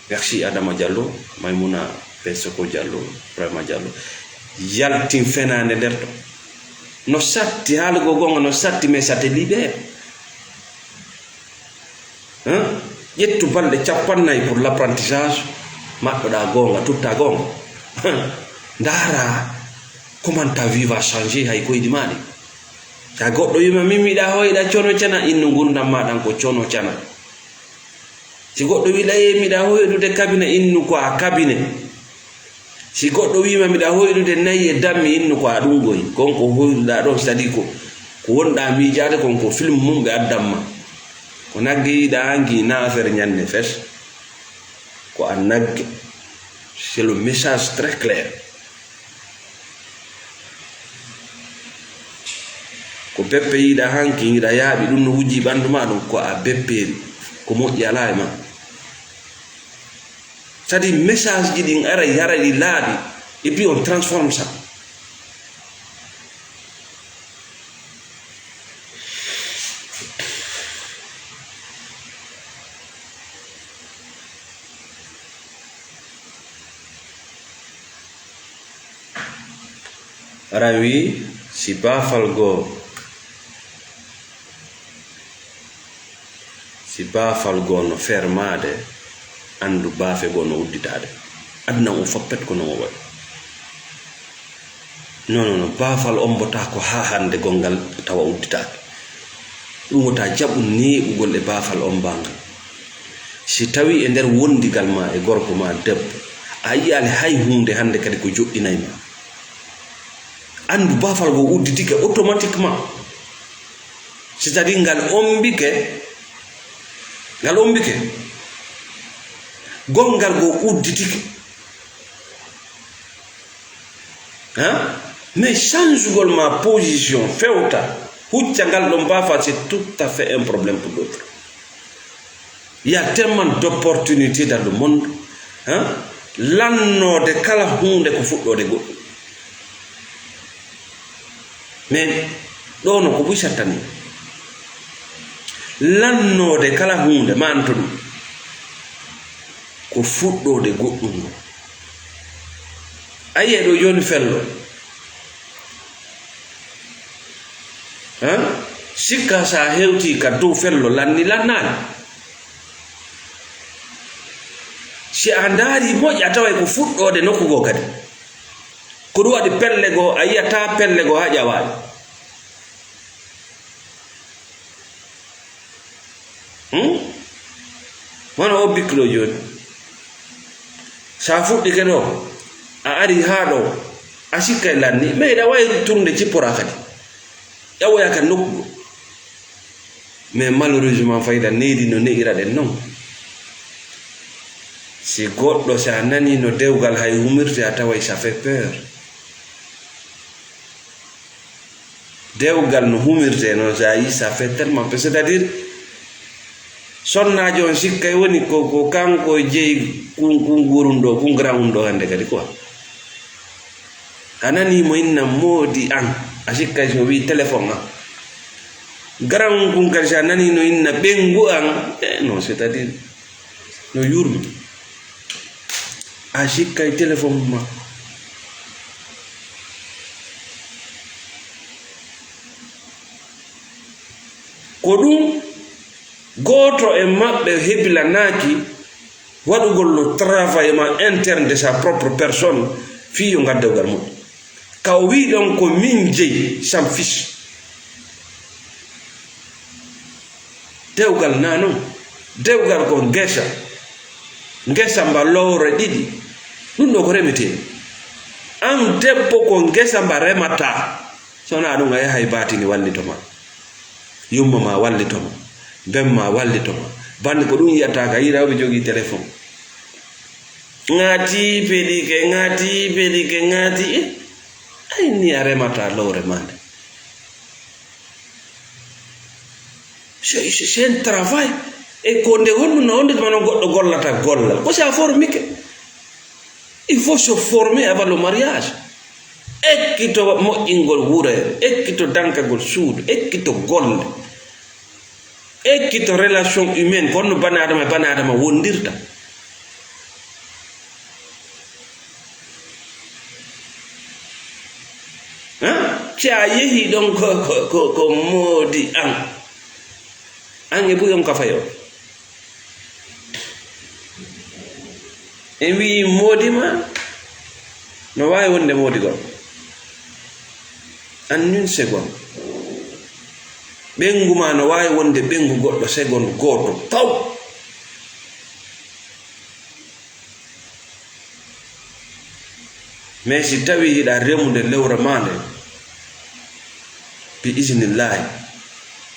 Merci Adama Diallo, Maimouna Pensoko Diallo, Ibrahima Diallo. Yaltin fenaande nder ton. No satti, haalugol goonga no satti, mais ça te libère. Hein? Ƴettu balɗe cappannayi pour l'apprentissage, maɓɓoɗaa goonga, tuttaa goonga. Ndaara comment ta vie va changer hay koyɗi maa ɗin. Sa goɗɗo wiima, "Min miɗa hoyɗa cono cana," innu ngurndan maa ɗan ko cono cana. Si goɗɗo wi'i, "Laye, miɗa hoyɗude kabine," innu ko a kabine. Si goɗɗo wi'ima, "Miɗa hoyɗude nayi e dammi," innu ko a ɗum goy. Kon ko hoyɗuɗaa ɗon, c'est-à-dire ko, ko wonɗaa miijaade kon, ko film mum ɓe addan ma. Ko nagge yiɗaa ngi na affaire ñande fes. Ko a nagge. C'est le message très clair. Ko beppe yiɗa hanki, hiɗa yaaɓi ɗum no wujji ɓandu ma ɗum, ko a beppeeri, ko moƴƴi alaa e ma. C'est-à-dire, message ji ɗin aray, haray ɗi laaɓi, et puis on transforme ça. Aran wi, si baafal goo, si baafal goo no fermaade, anndu baafe goo no udditaade. Aduna on fof pet ko non o waɗi. Non, non, non, baafal ombotaako haa hannde gonngal tawa udditaaka. Ɗum wota jaɓu neeɓugol e baafal ombaangal. Si tawii e nder wondigal maa e gorko maa debbo, a yiyaali hay huunde hannde kadi ko joɗɗinay ma, anndu baafal goo udditike automatiquement. C'est-à-dire ngal ombike, ngal ombike. Gonngal goo udditike. Hein? Mais changugol ma position, fewta, hucca ngal ɗon baafal, c'est tout à fait un problème pour l'autre. Il y a tellement d'opportunités dans le monde. Hein? Lannoode kala huunde ko fuɗɗoode goɗɗum. Mais ɗoo no ko ɓuri sattani. Lannoode kala huunde, manto ɗum, ko fuɗɗoode goɗɗum ngo. A yi'ay ɗoo jooni fello. Hein? Sikka sa hewtii ka dow fello, lanni lannaali. Si a ndaari moƴƴa, taway ko fuɗɗoode nokku goo kadi. Ko ɗum waɗi pelle goo, a yi'ataa pelle goo haa ƴawaaɗe. Hmm? Hono o biklo jooni. So a fuɗɗike ɗo, a ari haa ɗo, a sikkay lanni. Mais hiɗa wawi turnde cippora kadi. Ƴawoya ka nokku ɗo. Mais malheureusement, fayda neydi no ne'ira ɗen non. Si goɗɗo, si a nani no dewgal hay humirte, a taway ça fait peur. Dewgal no humirte non, si a yi, ça fait tellement peur. C'est-à-dire, sonnaajo on sikkay woni ko, ko kanko jeyi kun, kun gurun ɗo, kun grand un ɗo hannde kadi quoi. A nani mo inna moodi an, a sikkay so wi téléphone an. Grand un kun kadi, si a nani no inna ɓengu an, eh, non, c'est-à-dire, no yurmi. A sikkay téléphone ma. Ko ɗum gooto e maɓɓe hebilanaaki waɗugol le travail ma interne de sa propre personne fii yo ngadda dewgal mum. Ka o wii ɗon ko min jeyi, s'en fiche. Dewgal na non. Dewgal ko ngesa. Ngesa mba lowre ɗiɗi. Ɗum ɗo ko remetee. An debbo ko ngesa mba remataa. So wonaa ɗum a yahay baatini wallito ma. Yumma ma wallito ma. Ben ma wallito ma. Bande ko ɗum yi'ata ka yira ɓe jogii téléphone. Ŋaati peɗike, ŋaati peɗike, ŋaati. Eh, ay ni a remataa lowre ma nde. C'est, c'est, c'est un travail. E ko nde honɗum no honde tuma noon goɗɗo gollata gollal. Ko si a formike. Il faut se former avant le mariage. Ekkito moƴƴingol wureere, ekkito dankagol suudu, ekkito golle, ekkito relation humaine, ko honno bani Adama e bani Adama wondirta. Hein? Si a yehi ɗon ko, ko, ko, ko moodi an. An e buy on ka fayo. En wi'i moodi ma, no waawi wonde moodi gom. En une seconde. Ɓengu ma no waawi wonde ɓengu goɗɗo seconde gooto. Taw! Mais si tawi hiɗa remude lewre ma nde, bi isnillahi,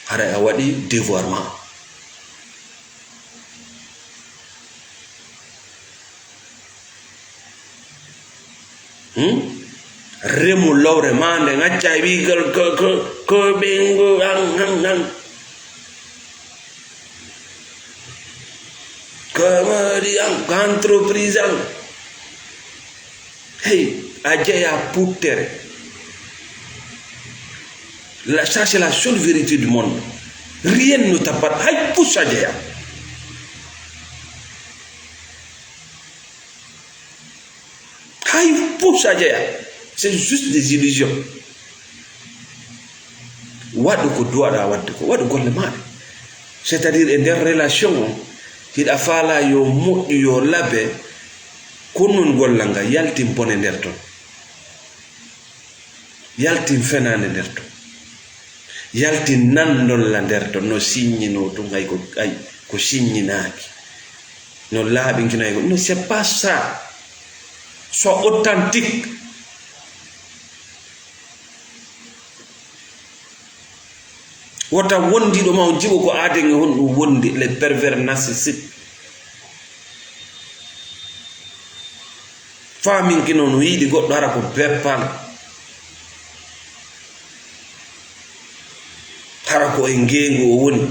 haray a waɗi devoir ma. Hmm? Remu lowre ma nde, ngacca e wi'gal ko, ko, ko ɓengu an, an, an. Ko moodi an, ko entreprise an. Hey, a jeya puttere. La, ça, c'est la seule vérité du monde. Rien ne t'appartient. Hay pus a jeya. Hay pus a jeya. C'est juste des illusions. Waɗu ko duwaɗa waɗde ko, waɗu golle maɗa. C'est-à-dire e nder relation on, hiɗa faala yo moƴƴu, yo laaɓe, ko non gollal ngal, yaltin bone nder ton. Yaltin fenaande nder ton. Yaltin nandolla nder ton, no siññinoo tun, hay ko, hay ko siññinaaki. No laaɓinkino hay ko, non, c'est pas ça. Sois authentique. Wota wondiiɗo ma on jiwo ko aaden e honɗum wondi, les pervers narcissiques. Faaminkino no yiɗi goɗɗo hara ko beppal. Hara ko e ngeengu o woni.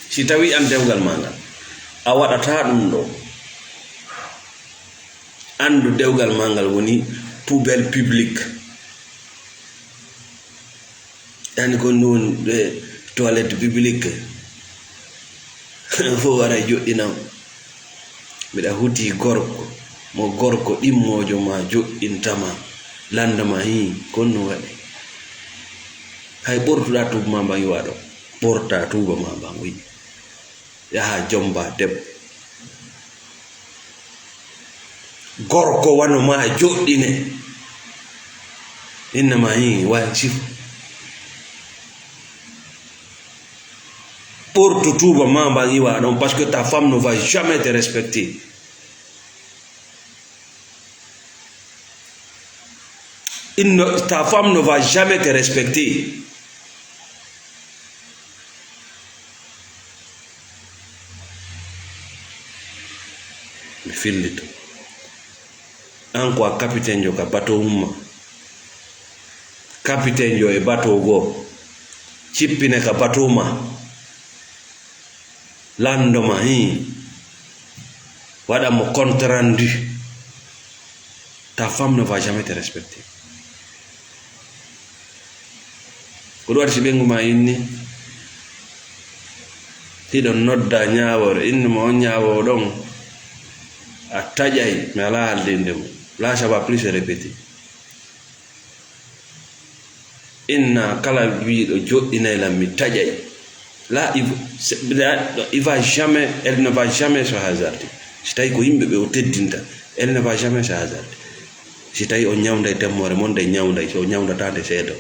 Si tawi an dewgal ma ngal, a waɗata ɗum ɗo, anndu dewgal ma ngal woni poubelle publique. Yani ko ɗum woni ɗe toilette publique. Fof wara joɗɗinam. Mbiɗa huti gorko, mo gorko ɗimmoojo ma joɗɗinta ma, lannda ma, hii, kon no waɗi. Hay ɓortuɗa tuuba ma mban yo a ɗo. Ɓorta tuuba ma mban, wi. Yaha jomba debbo. Gorko wano ma joɗɗine. Inna ma hin, wa sif. Ɓortu tuba ma mban iwa ɗon, parce que ta femme ne va jamais te respecter. Il ne, ta femme ne va jamais te respecter. Mi fillito. An ko a capitaine jo ka bateau umma. Capitaine jo e bateau go. Cippine ka bateau ma. Lanndo ma, hii. Waɗa mo compte rendu. Ta femme ne va jamais te respecter. Ko ɗum waɗi si ɓeyngu ma inni, hiɗon nodda ñaawoore, inni mo on ñaawoowo ɗon, a taƴay, mi alaa haalde innde mum. Là, ça va plus se répéter. Inna kala wiiɗo joɗɗinay lan mi taƴay. Là, il, c'est, là, il va jamais, elle ne va jamais se hasarder. Si tawi ko yimɓe ɓe o teddinta, elle ne va jamais se hasarder. Si tawi o ñawnday temmoore mon, nde ñawnday, so o ñawndata nde seedo.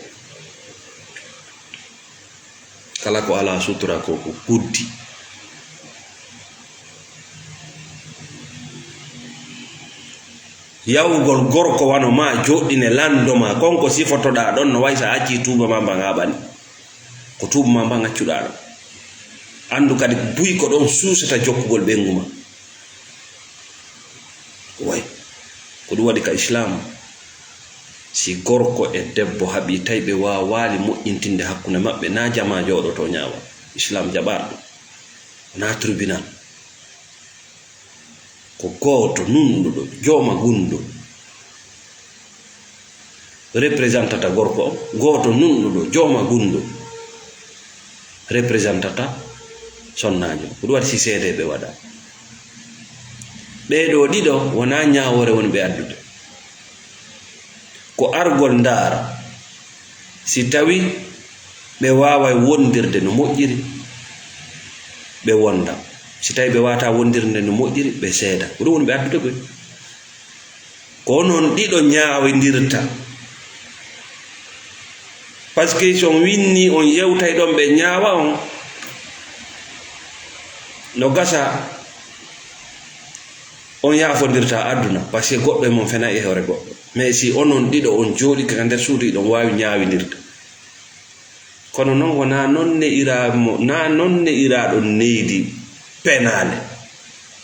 Kala ko alaa sutura ko ko kuddi. Yawugol gorko wano ma joɗɗine lanndo ma, kon ko sifotoɗaa ɗon, no way sa acci tuuba ma mban haɓani. Ko tuuba ma mban accuɗaa ɗon. Anndu kadi buy ko ɗon suusata jokkugol ɓeyngu ma. Way. Ko ɗum waɗi ka Islaam, si gorko e debbo haɓi, tawi ɓe waawaali moƴƴintinde hakkunde maɓɓe, na jamaa jooɗoto ñaawa. Islaam jaɓaali ɗum. Wonaa tribunal. Ko gooto nunɗuɗo, jooma gunndo, representata gorko on, gooto nunɗuɗo, jooma gunndo, representata sonnaajo. Ko ɗum waɗi si seedeeɓe waɗa. Ɓee ɗoo ɗiɗo wonaa ñaawoore woni ɓe addude. Ko argol ndaara. Si tawi ɓe waaway wondirde no moƴƴiri, ɓe wonda. Si tawi ɓe waawataa wondirde no moƴƴiri, ɓe seeda. Ko ɗum woni ɓe addude koy. Ko onon ɗiɗo ñaawindirta. Parce que si on winni, on yewtay ɗon ɓe ñaawa on, no gasa on yaafondirta aduna, parce que goɗɗo e mon fenay e hoore goɗɗo. Mais si onon ɗiɗo on jooɗike ka nder suudu, hiɗon waawi ñaawindirde. Kono non wonaa non ne'iraa mo, naa non ne'iraaɗon neydi fenaande.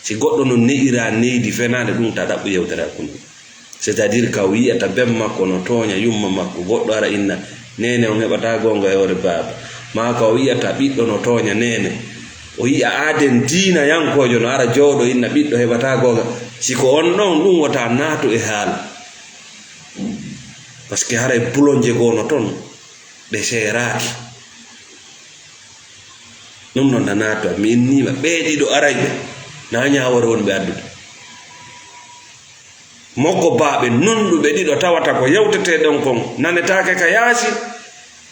Si goɗɗo no ne'iraa neydi fenaande, ɗum ta ɗaɓɓu yewtere hakkunde. C'est-à-dire ka o yi'ata ben makko no tooña yumma makko, goɗɗo ara inna, "Neene, on heɓataa goonga e hoore baaba." Maa ka o yi'ata ɓiɗɗo no tooña neene, o yi'a aaden diina yankoojo no ara jooɗo inna ɓiɗɗo heɓataa goonga. Si ko on ɗon, ɗum wota naatu e haala. Parce que haray bulonje goo no ton, ɗe seeraaki. Ɗum noon na naatu, mi inniima ɓee ɗiɗo arayɓe, na ñaawoore wonɓe addude. Mokko baaɓe nunɗuɓe ɗiɗo tawata ko yewtetee ɗon kon nanetaake ka yaasi,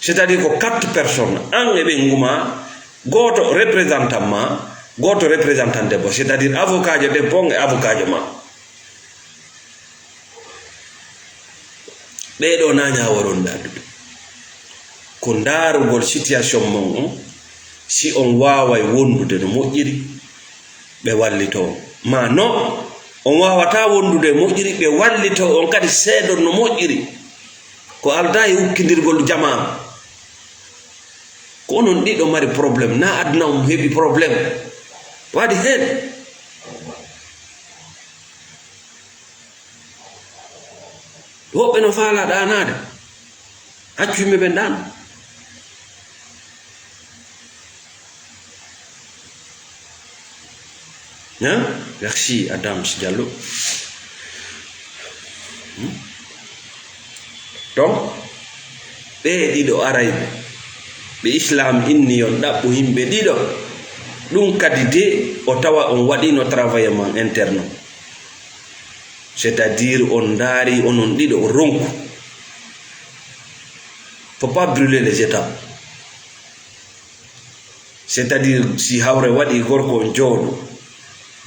c'est-à-dire ko quatre personnes, an e ɓeyngu maa, gooto représentant maa, gooto représentant debbo, c'est-à-dire avocaajo debbo on e avocaajo maa. Ɓee ɗoo na ñaawoore wonɓe addude. Ko ndaarugol situation mon on, si on waaway wondude no moƴƴiri, ɓe wallitoo on. Maa non, on waawataa wondude e moƴƴiri, ɓe wallitoo on kadi seedon no moƴƴiri. Ko aldaa e ukkindirgol jamaa. Ko onon ɗiɗo mari problème, na aduna on heɓi problème. Waɗi heen. Woɓɓe no faalaa ɗaanaade. Accu yimɓe ɓen ɗaano. Hein? Merci, Adams Diallo. Hmm? Donc, ɓee ɗiɗo arayɓe, ɓe Islam inni yon ɗaɓɓu yimɓe ɗiɗo, ɗum kadi de o tawa on waɗino travail man interne. C'est-à-dire, on ndaari onon ɗiɗo, on ronku. Faut pas brûler les étapes. C'est-à-dire, si hawre waɗi, gorko on jooɗo,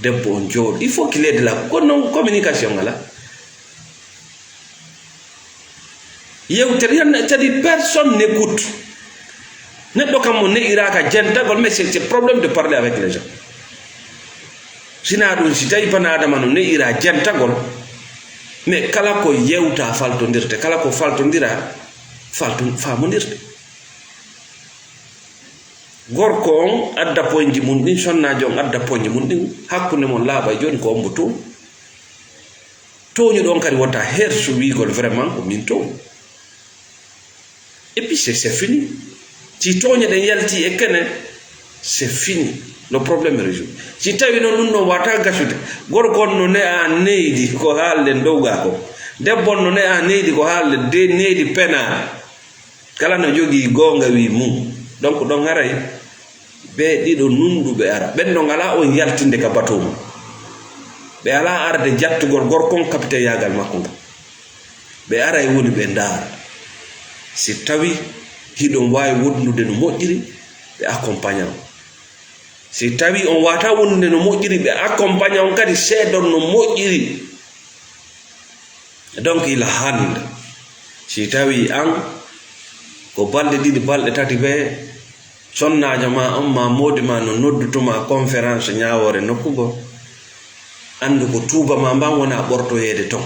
Debbo on jooɗo, il faut qu'il ait de la, ko non communication ngala. Yewtere, yan, c'est-à-dire personne n'écoute. Neɗɗo kam mo ne'iraaka jentagol, mais c'est, c'est problème de parler avec les gens. Sina ɗum, si tawi bana adama no ne'ira jentagol, mais kala ko yewta faltondirte, kala ko faltondira falton-, famondirte. Gorko on adda poñji mum ɗin, sonnaajo on adda poñji mum ɗin, hakkunde mon laaɓa e jooni ko ombo toon. Tooñuɗo on kadi wota hersu wiigol vraiment ko min tooñi. Et puis c'est, c'est fini. Si tooñe ɗen yalti e kene, c'est fini. Le problème est résolu. Si tawi noon ɗum ɗon wata gasude, gorko on no ne'a neydi ko haalden dow gaa ko. Debbo on no ne'a neydi ko haalde de neydi pena. Kala no jogii goonga wi mum. Donc ɗon haray ɓe ɗiɗo nunɗuɓe ara. Ɓen no ngalaa on yaltinde ka bato mum. Ɓe alaa arde jattugol gorko on kapiteyaagal makko ngal. Ɓe aray woni ɓe ndaara. Si tawi hiɗon waawi wondude no moƴƴiri, ɓe accompagna on. Si tawi on waata wondude no moƴƴiri, ɓe accompagna on kadi seedon no moƴƴiri. Donc, il hande, si tawi an ko balɗe ɗiɗi, balɗe tati ɓe sonnaajo ma on ma moodi ma no noddu tuma conférence ñaawoore nokku goo, anndu ko tuuba ma mban wona ɓortoyeede ton.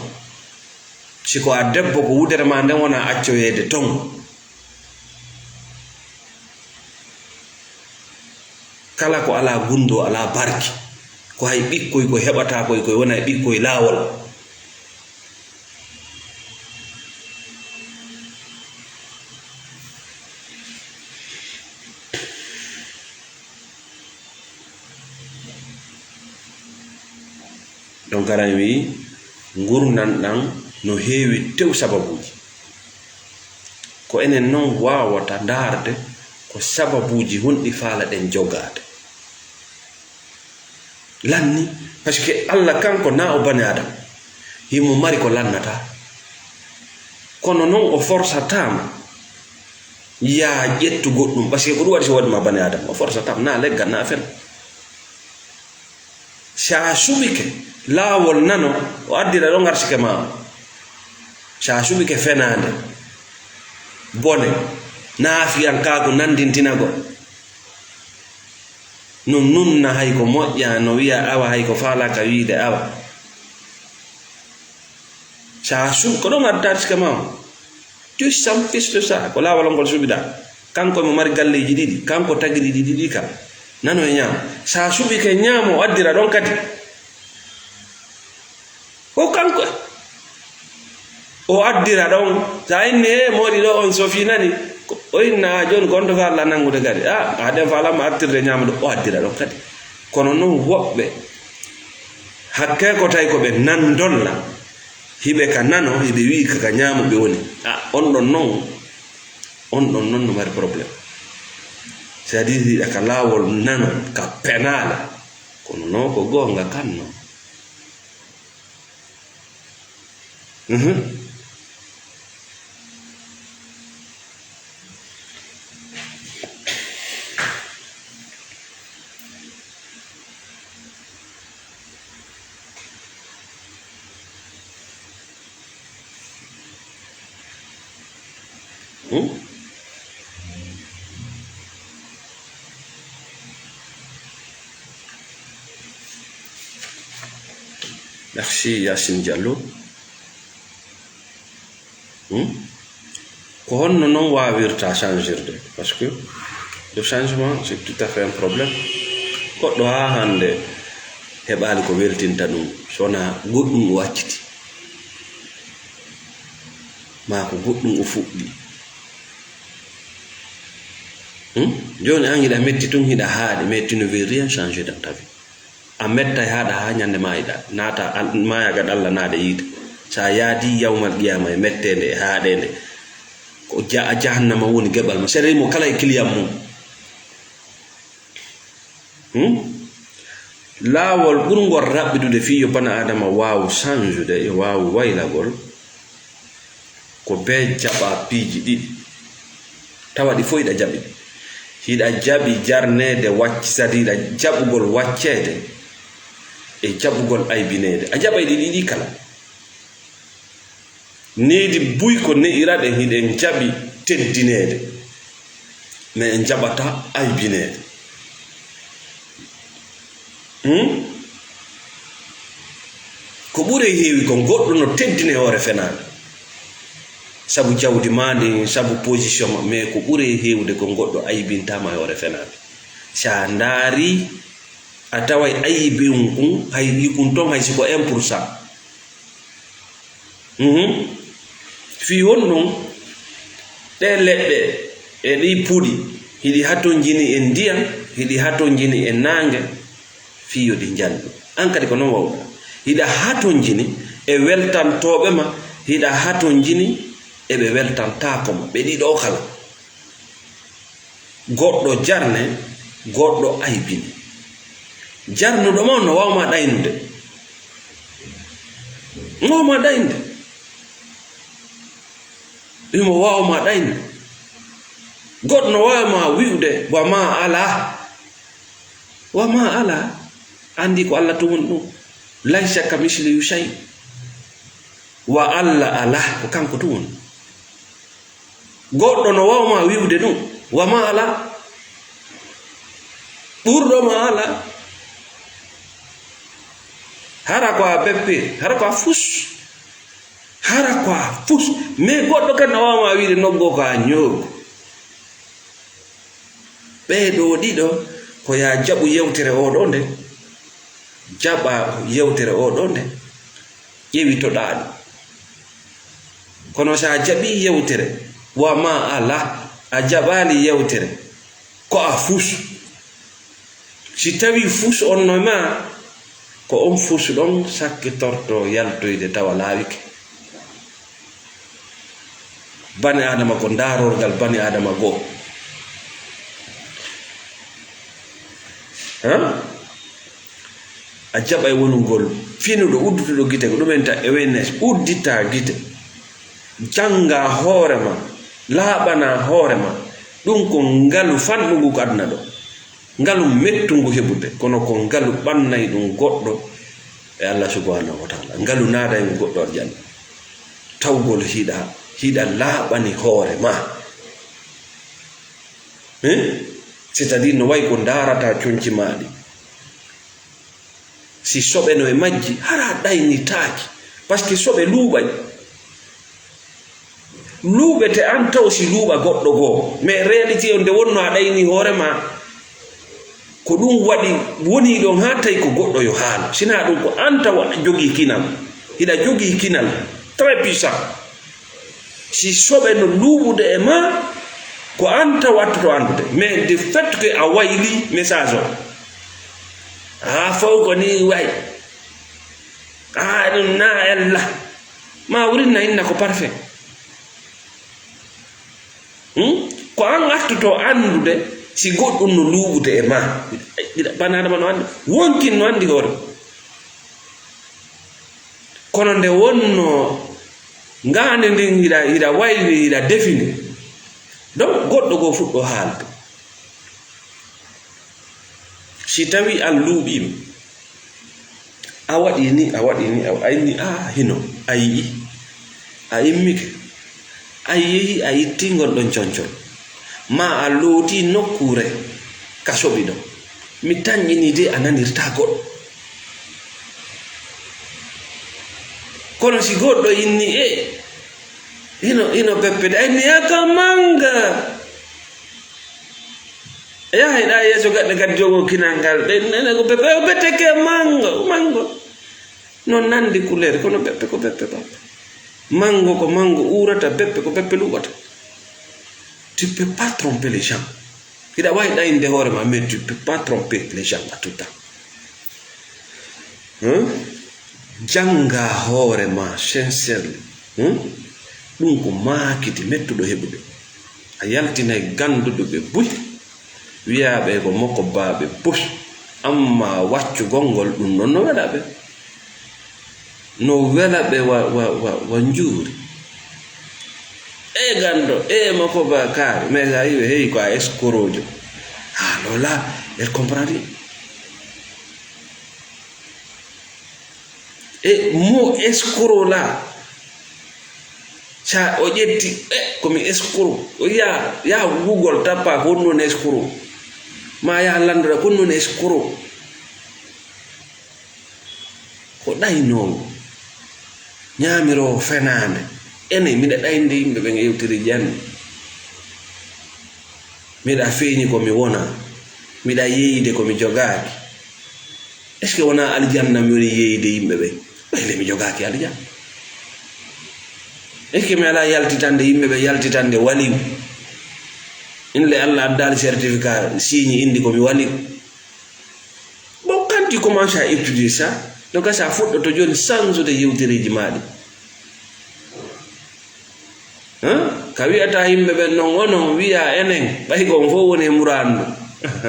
Si ko a debbo, ko wudere ma nden wona accoyeede ton. Kala ko alaa gunndoo, alaa barki. Ko hay ɓikkoy ko heɓataa koy, koy wona e ɓikkoy laawol. Donc, aran wi, ngurndan ɗan no heewi tew sababuuji. Ko enen non waawata ndaarde ko sababuuji honɗi faalaɗen jogaade. Lanni, parce que Allah kanko na o bani Adam, himo mari ko lannata. Kono non o forsataama yaa ƴettu goɗɗum, parce que ko ɗum waɗi so waɗi ma bani Adam, o forsataama na leggal, na fel. Si a suɓike laawol nano, o addira ɗon arsike ma on. Si a suɓike fenaande, bone, naafiyankaaku, nandintinagol, no nunna hay ko moƴƴa, no wiya awa hay ko faalaaka wiide awa. Si a suɓ-, ko ɗon adda arsike ma on. Tu s'en fiches de ça. Ko laawol ngol suɓiɗaa. Kanko mo mari galleeji ɗiɗi. Kanko tagiri ɗiɗi ɗi kam. Nano e ñaamo. Sa suɓike ñaamo, o addira ɗon kadi. Ko kanko. O addira ɗon. Sa inni, "He, moɗi ɗo on sofi nani." Ko, o inna, "A jooni ko on to fa Allah nanngude kadi." A, a ɗen fa Allah ma artirde ñaamo ɗo. O addira ɗon kadi. Kono non woɓɓe, hakkee ko tawi ko ɓe nan dolla. Hiɓe ka nano, hiɓe wi'i ka, ka ñaamo ɓe woni. A, on ɗon non, on ɗon non no mari problème. C'est-à-dire, hiɗa ka laawol nano, ka penaale. Kono non ko goonga kan non. Mhm. Hmm? Merci, Yacine Diallo. Hmm? Ko honno non waawirta changirde? Parce que le changement, c'est tout à fait un problème. Goɗɗo haa hannde heɓaali ko weltinta ɗum, so wonaa goɗɗum o acciti, maa ko goɗɗum o fuɗɗi. Hmm? Jooni an hiɗa metti tun, hiɗa haaɗi, mais tu ne veux rien changer dans ta vie. A mettay haaɗa haa ñande maayiɗa, naata al-, maaya gad Allah naade yiite. Sa yaadi yawmal qiyama e metteende e haaɗeende, ko ja-, jahannama woni geɓal ma. Seeɗa mo kala e client mum. Hmm? Laawol ɓurngol raɓɓiɗude fii yo bana Adama waawu sanjude e waawu waylagol, ko bee jaɓa piiji ɗiɗi, tawa ɗi fof hiɗa jaɓi. Hiɗa jaɓi jarneede wacc-, c'est-à-dire hiɗa jaɓugol wacceede, e jaɓugol aybineede. A jaɓay ɗi ɗiɗi kala. Needi buy ko ne'iraɗen, hiɗen jaɓi teddineede, mais en jaɓata aybineede. Hmm? Ko ɓurey heewi kon, goɗɗo no teddine hoore fenaande. Sabu jawdi maa ndin, sabu position ma, mais ko ɓurey heewde kon goɗɗo aybintaama e hoore fenaande. Si a ndaari, a taway aybin kun, hay, yikun ton hay si ko un pour cent. Mhm. Fii honɗun ɗee leɗɗe e ɗii puɗi hiɗi hatonjini e ndiyan, hiɗi hatonjini e naange, fii yo ɗi njanɗu? An kadi ko non wawɗaa. Hiɗa hatonjini e weltantooɓe ma, hiɗa hatonjini e ɓe weltantaako ma, ɓe ɗiɗo kala. Goɗɗo jarne, goɗɗo aybine. Jarnuɗo ma on no waawma ɗaynude. No waawma ɗaynude. Himo waawma ɗaynude. Goɗɗo no waawma wi'ude, "Wa maa alaa." Wa maa alaa. Anndi ko Alla tun woni ɗun. "Laysa kamislihi shay." Wa Alla alaa, ko kanko tun woni. Goɗɗo no waawma wi'ude ɗun, wa maa alaa. Ɓurɗo maa alaa. Hara ko a beppe, hara ko a fus. Hara ko a fus. Mais goɗɗo kadi no waawma wi'ude noggo ko a ñoogo. Ɓee ɗoo ɗiɗo ko yo a jaɓu yewtere oo ɗoo nde. Jaɓa yewtere oo ɗoo nde. Ƴeewitoɗaa ɗum. Kono so a jaɓii yewtere, wa maa alaa, a jaɓaali yewtere, ko a fus. Si tawii fus on no ma, ko on fus ɗon sakkitorto yaltoyde tawa laawike. Bani Aadama ko ndaarorgal bani Aadama goo. Haa? A jaɓay wonugol finuɗo, uddutuɗo gite, ko ɗum en ta awareness, udditaa gite. Janngaa hoore ma, laaɓanaa hoore ma. Ɗum ko ngalu fanɗungu ko aduna ɗo. Ngalu mettungu heɓude, kono ko ngalu ɓannay ɗum goɗɗo e Allah subhanahu wa ta'ala. Ngalu naaday ngu goɗɗo aljanna. Tawgol hiɗa, hiɗa laaɓani hoore ma. Hein? C'est-à-dire no way ko ndaarataa conci maa ɗi. Si soɓe no e majji, hara ɗaynitaaki. Parce que soɓe luuɓay. Luuɓete an taw si luuɓa goɗɗo goo. Mais réalité on nde wonno a ɗayni hoore ma. Ko ɗum waɗi woni ɗon haa tawi ko goɗɗo yo haalo. Sinaa ɗum ko an tawa jogii kinal. Hiɗa jogii kinal. Très puissant. Si soɓe no luuɓude e ma, ko an taw attoto anndude. Mais de fait que a wayli message o. Haa fow ko ni way. Haa ɗum na ella. Ma wurin na inna ko parfait. Hmm? Ko an attoto anndude si goɗɗum no luuɓude e ma. Ɓanaadama no anndi. Wonkin no anndi hoore. Kono nde wonno ngaande ndin hiɗa, hiɗa wayli, hiɗa defini. Donc, goɗɗo goo fuɗɗo haalde. Si tawii an luuɓiima, a waɗii ni, a waɗii ni, a, a inni, "Aa, hino, a yi'i, a immike, a yehi, a ittii ngol ɗon concol, maa a lootii nokkuure ka soɓi ɗon." Mi tanƴinii de a nanirtaa goɗɗo. Kono si goɗɗo inni, "E, hino, hino beppe de," a inni, "A ka mannga." E yaha eɗa yeeso gaɗɗe kadi jogo kinal ngal. Ɓe nene ko beppe, o beppe ke manngo, manngo. No nanndi couleur, kono beppe ko beppe, beppe. Manngo ko manngo uurata, beppe ko beppe luuɓata. Tu peux pas tromper les gens. Hiɗa waawi ɗayinde hoore ma, mais tu peux pas tromper les gens à tout temps. Hein? Jannga hoore ma, sincèrement. Hmm? Ɗum ko maakiti mettuɗo heɓude. A yaltinay gannduɗo ɓe buy. Wiyaaɓe ko moko baaɓe buy. Amma waccugol ngol ɗum ɗon no wela ɓe. No wela ɓe wa, wa, wa, wa njuuri. E ganndo, e moko ba kaari. Mais a yiwe, hey, ko a escroc jo. Ah, lola, elle comprend rien. E mo escroc la. Sa o ƴetti, e, komi escroc. O ya, ya Google tappa ko honno woni escroc. Ma ya lanndora ko honno woni escroc. Ko ɗaynoowo. Ñaamiroowo fenaande. Ene, miɗa ɗaynde yimɓe ɓen e yewtereeji anni. Miɗa feeñi ko mi wona. Miɗa yeeyde ko mi jogaaki. Est-ce que wonaa aljanna mi woni yeeyde yimɓe ɓen? Ɓay le mi jogaaki aljanna. Est-ce que mi alaa yaltitande yimɓe ɓe yaltitande waliyu? Inle Allah addaali certificat siiñi indi ko mi waliyu. Bon, quand tu commences à étudier ça, no gasa fuɗɗoto jooni sansude yewtereeji maa ɗi. Hein? Ka wi'ata yimɓe ɓen non onon, wi'a enen, ɓay ko on fof woni e muraadu.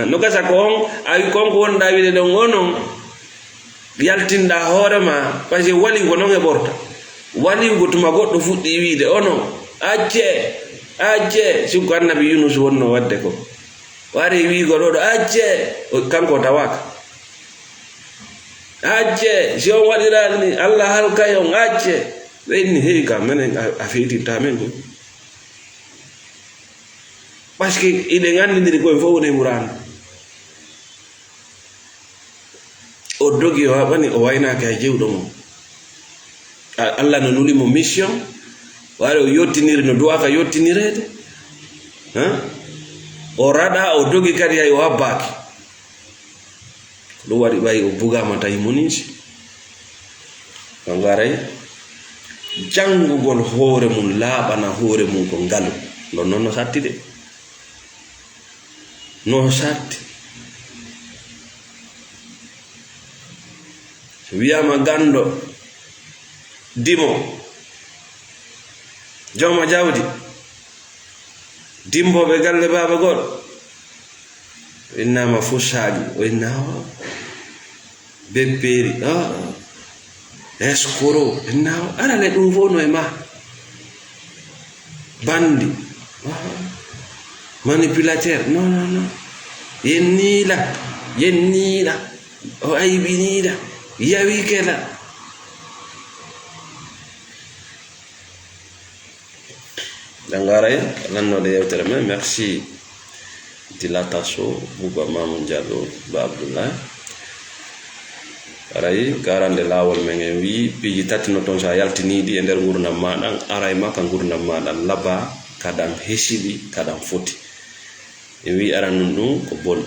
No gasa ko on, a wi kon ko wonɗaa wi'de ɗon onon, yaltinɗaa hoore maa, parce que waliyu ko non e ɓorta. Waliyu ko tuma goɗɗo fuɗɗi wi'de onon, acce, acce, sikko annabi Yunus wonnoo waɗde ko. O ari wi'go ɗo ɗo, acce, o, kanko o tawaaka. Acce, si on waɗiraani ni, Allah halkay on, acce. Ɓe inni, hey, ka menen a, a feytinta men ko. Parce que iɗen anndindiri ko en fof woni e muraadu. O dogi, o haɓani, o waynaaki hay jewɗo mo. A-, Allah no nuli mo mission, waɗi o yottiniri no duwaaka yottinireede. Hein? O raɗa, o dogi kadi hay o habbaaki. Ko ɗum waɗi ɓay o bugaama tawi mo nii si. Kanko aray janngugol hoore mum, laaɓana hoore mum ko ngalu. Ɗon noon no satti de. No satti. So wiyaama ganndo, dimo, jooma jawdi, dimbooɓe galle baaba goɗɗo, o innaama fussaaji, o innaama beppeeri, ah, escroc, innaama, ara le ɗum fof no e ma. Bandi, ah, manipulateur, non, non, non. Yenniila, yenniila, o aybiniila, yawikela. Janngo aray, lannoɗo yewtere men, merci. Dilata Sow, Bouba Mamoun Diallo, Ba Abdoulaye. Aray, garande laawol men en wi'i, piiji tati no toon, so a yaltiniiɗi e nder ngurndan maaɗan, aray ma ka ngurndan maaɗan laba, kaɗan hesiɗi, kaɗan foti. En wi'i aranun ɗum ko bol,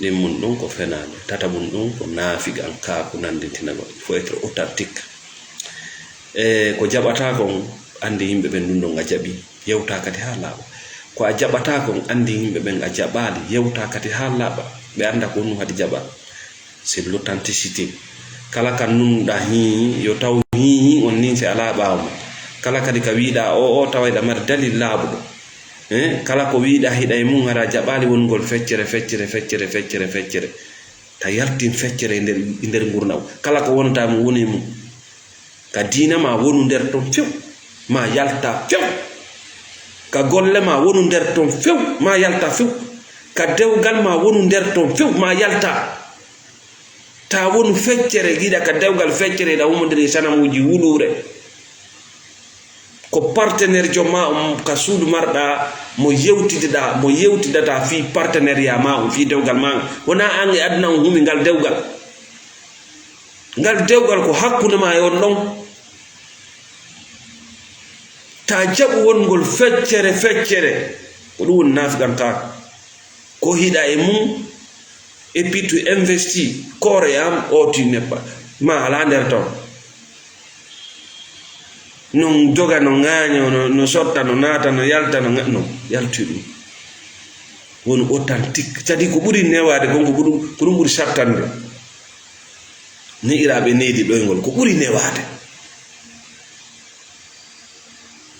ɗimmun ɗum ko fenaande, tatabun ɗum ko naafiqan, kaa ko nannditinagol. Il faut être authentique. E ko jaɓataa kon, anndi yimɓe ɓen ɗum ɗon a jaɓi, yewtaa kadi haa laaɓa. Ko a jaɓataa kon, anndi yimɓe ɓen a jaɓaali, yewtaa kadi haa laaɓa. Ɓe annda ko honɗum haɗi jaɓa. C'est l'authenticité. Kala ka nunɗa hii, yo taw hii on nin si alaa ɓaawo ma. Kala kadi ka wiiɗa o, o tawa iɗa mari dalil laaɓuɗo. Eh, kala ko wiiɗa hiɗa e mum, hara jaɓaali wongol feccere, feccere, feccere, feccere, feccere. Ta yaltin feccere e nder, e nder ngurndan. Kala ko wonata mum, woni e mum. Ka diina ma, wonu nder ton few, ma yalta few. Ka golle ma, wonu nder ton few, ma yalta few. Ka dewgal ma, wonu nder ton few, ma yalta. Ta wonu feccere, giɗa ka dewgal feccere, iɗa humondiri e sanamuuji wuluure. Ko partenaire jo ma on ka suudu marɗa, mo yewtidiɗa, mo yewtidata fii partenariat ma on, fii dewgal ma on. Wonaa an e aduna on humi ngal dewgal. Ngal dewgal ko hakkunde ma e on ɗon. Ta jaɓu wongol feccere, feccere. Ko ɗum woni naafiqantaaku. Ko hiɗa e mum, et puis tu investis corps et âme, o tu n'es pas. Ma alaa nder ton. No joga, no ŋaaño, no, no sotta, no naata, no yalta, no ŋa-, no yaltu ɗum. Woni authentique. C'est-à-dire ko ɓuri newaade kon, ko ɓuri, ko ɗum ɓuri sattande. Ne'iraaɓe neydi ɗoyngol, ko ɓuri newaade.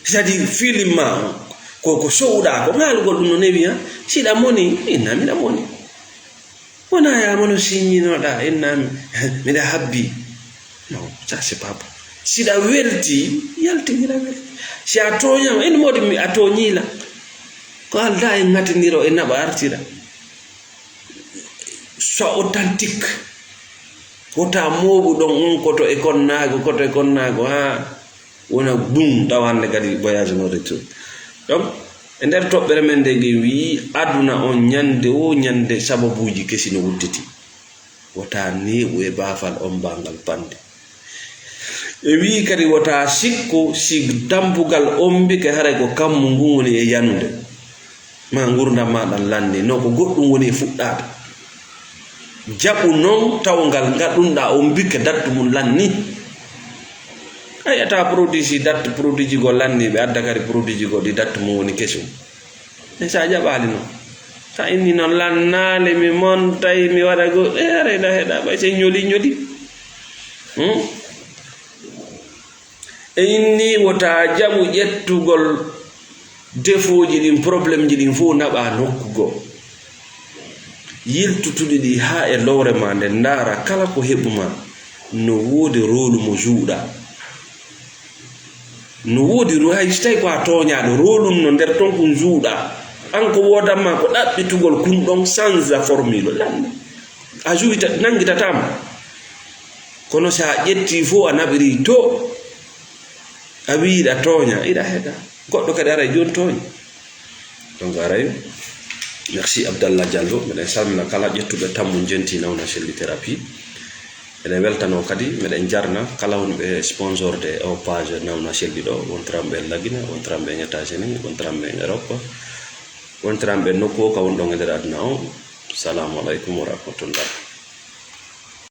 C'est-à-dire, film ma on, ko, ko sowɗa, ko ŋaalugol ɗum no newi, ha? Siɗa moni, inna miɗa moni. Wona ya mono siññinoɗa, inna mi, miɗa habbi. Non, ça c'est pas bon. Siɗa welti, yalti miɗa welti. Si a tooñama, en modi mi a tooñila. Ko alda en ŋatiniro e naɓa artira. Sois authentique. Wota mooɓu ɗon on koto e konnaago, koto e konnaago, haa wona bum, tawa hannde kadi voyage no retour. Donc, e nder toɓɓere men nde, nge wii aduna on ñande wo ñande sababuuji kesi no udditi. Wota neeɓu e baafal on bangal pande. E wii kadi wota sikku si dambugal ombike haray ko kammu ngun woni e yanude. Ma ngurdam ma ɗan lanni, no ko goɗɗum woni e fuɗɗaade. Jaɓu non tawgal ngal ɗum ɗa on bikke dattu mum lanni. A yiyata produit si dattu produit ji goo lanni, ɓe adda kadi produit ji goo ɗi dattu mum woni kesum. Mais sa jaɓaali non, sa inni non lannaali, mi montay, mi waɗa go, e haray ɗa heɗa ɓay se ñoli, ñoli. Hmm? E inni wota jaɓu ƴettugol defooji ɗin, problème ji ɗin fof naɓa nokku goo. Yiltu tuɗi ɗi haa e lowre ma nde, ndaara kala ko heɓu ma. No woodi rôle mo jouɗa. No woodi ro-, hay so tawi ko a tooñaaɗo, rôle no nder ton ko jouɗa. An ko woodan ma ko ɗaɓɓitugol kun ɗon, change formule. Lanni. A jouita, nanngitataama. Kono so a ƴetti fof a naɓiri to, a wii iɗa tooña, iɗa heɗa. Goɗɗo kadi aray jooni tooña. Donc aray, merci Abdallah Diallo, miɗen salmina kala ƴettuɓe tammu jenti Nawna Selli Thérapie. Eɗen weltano kadi, miɗen jarna kala wonɓe sponsorde o page Nawna Selli ɗo, wontiranɓe en Lagine, wontiranɓe en États-Unis, wontiranɓe en Europe, wontiranɓe en nokku o ka wonɗon e nder aduna o. Salamu aleykum wa rahmatullah.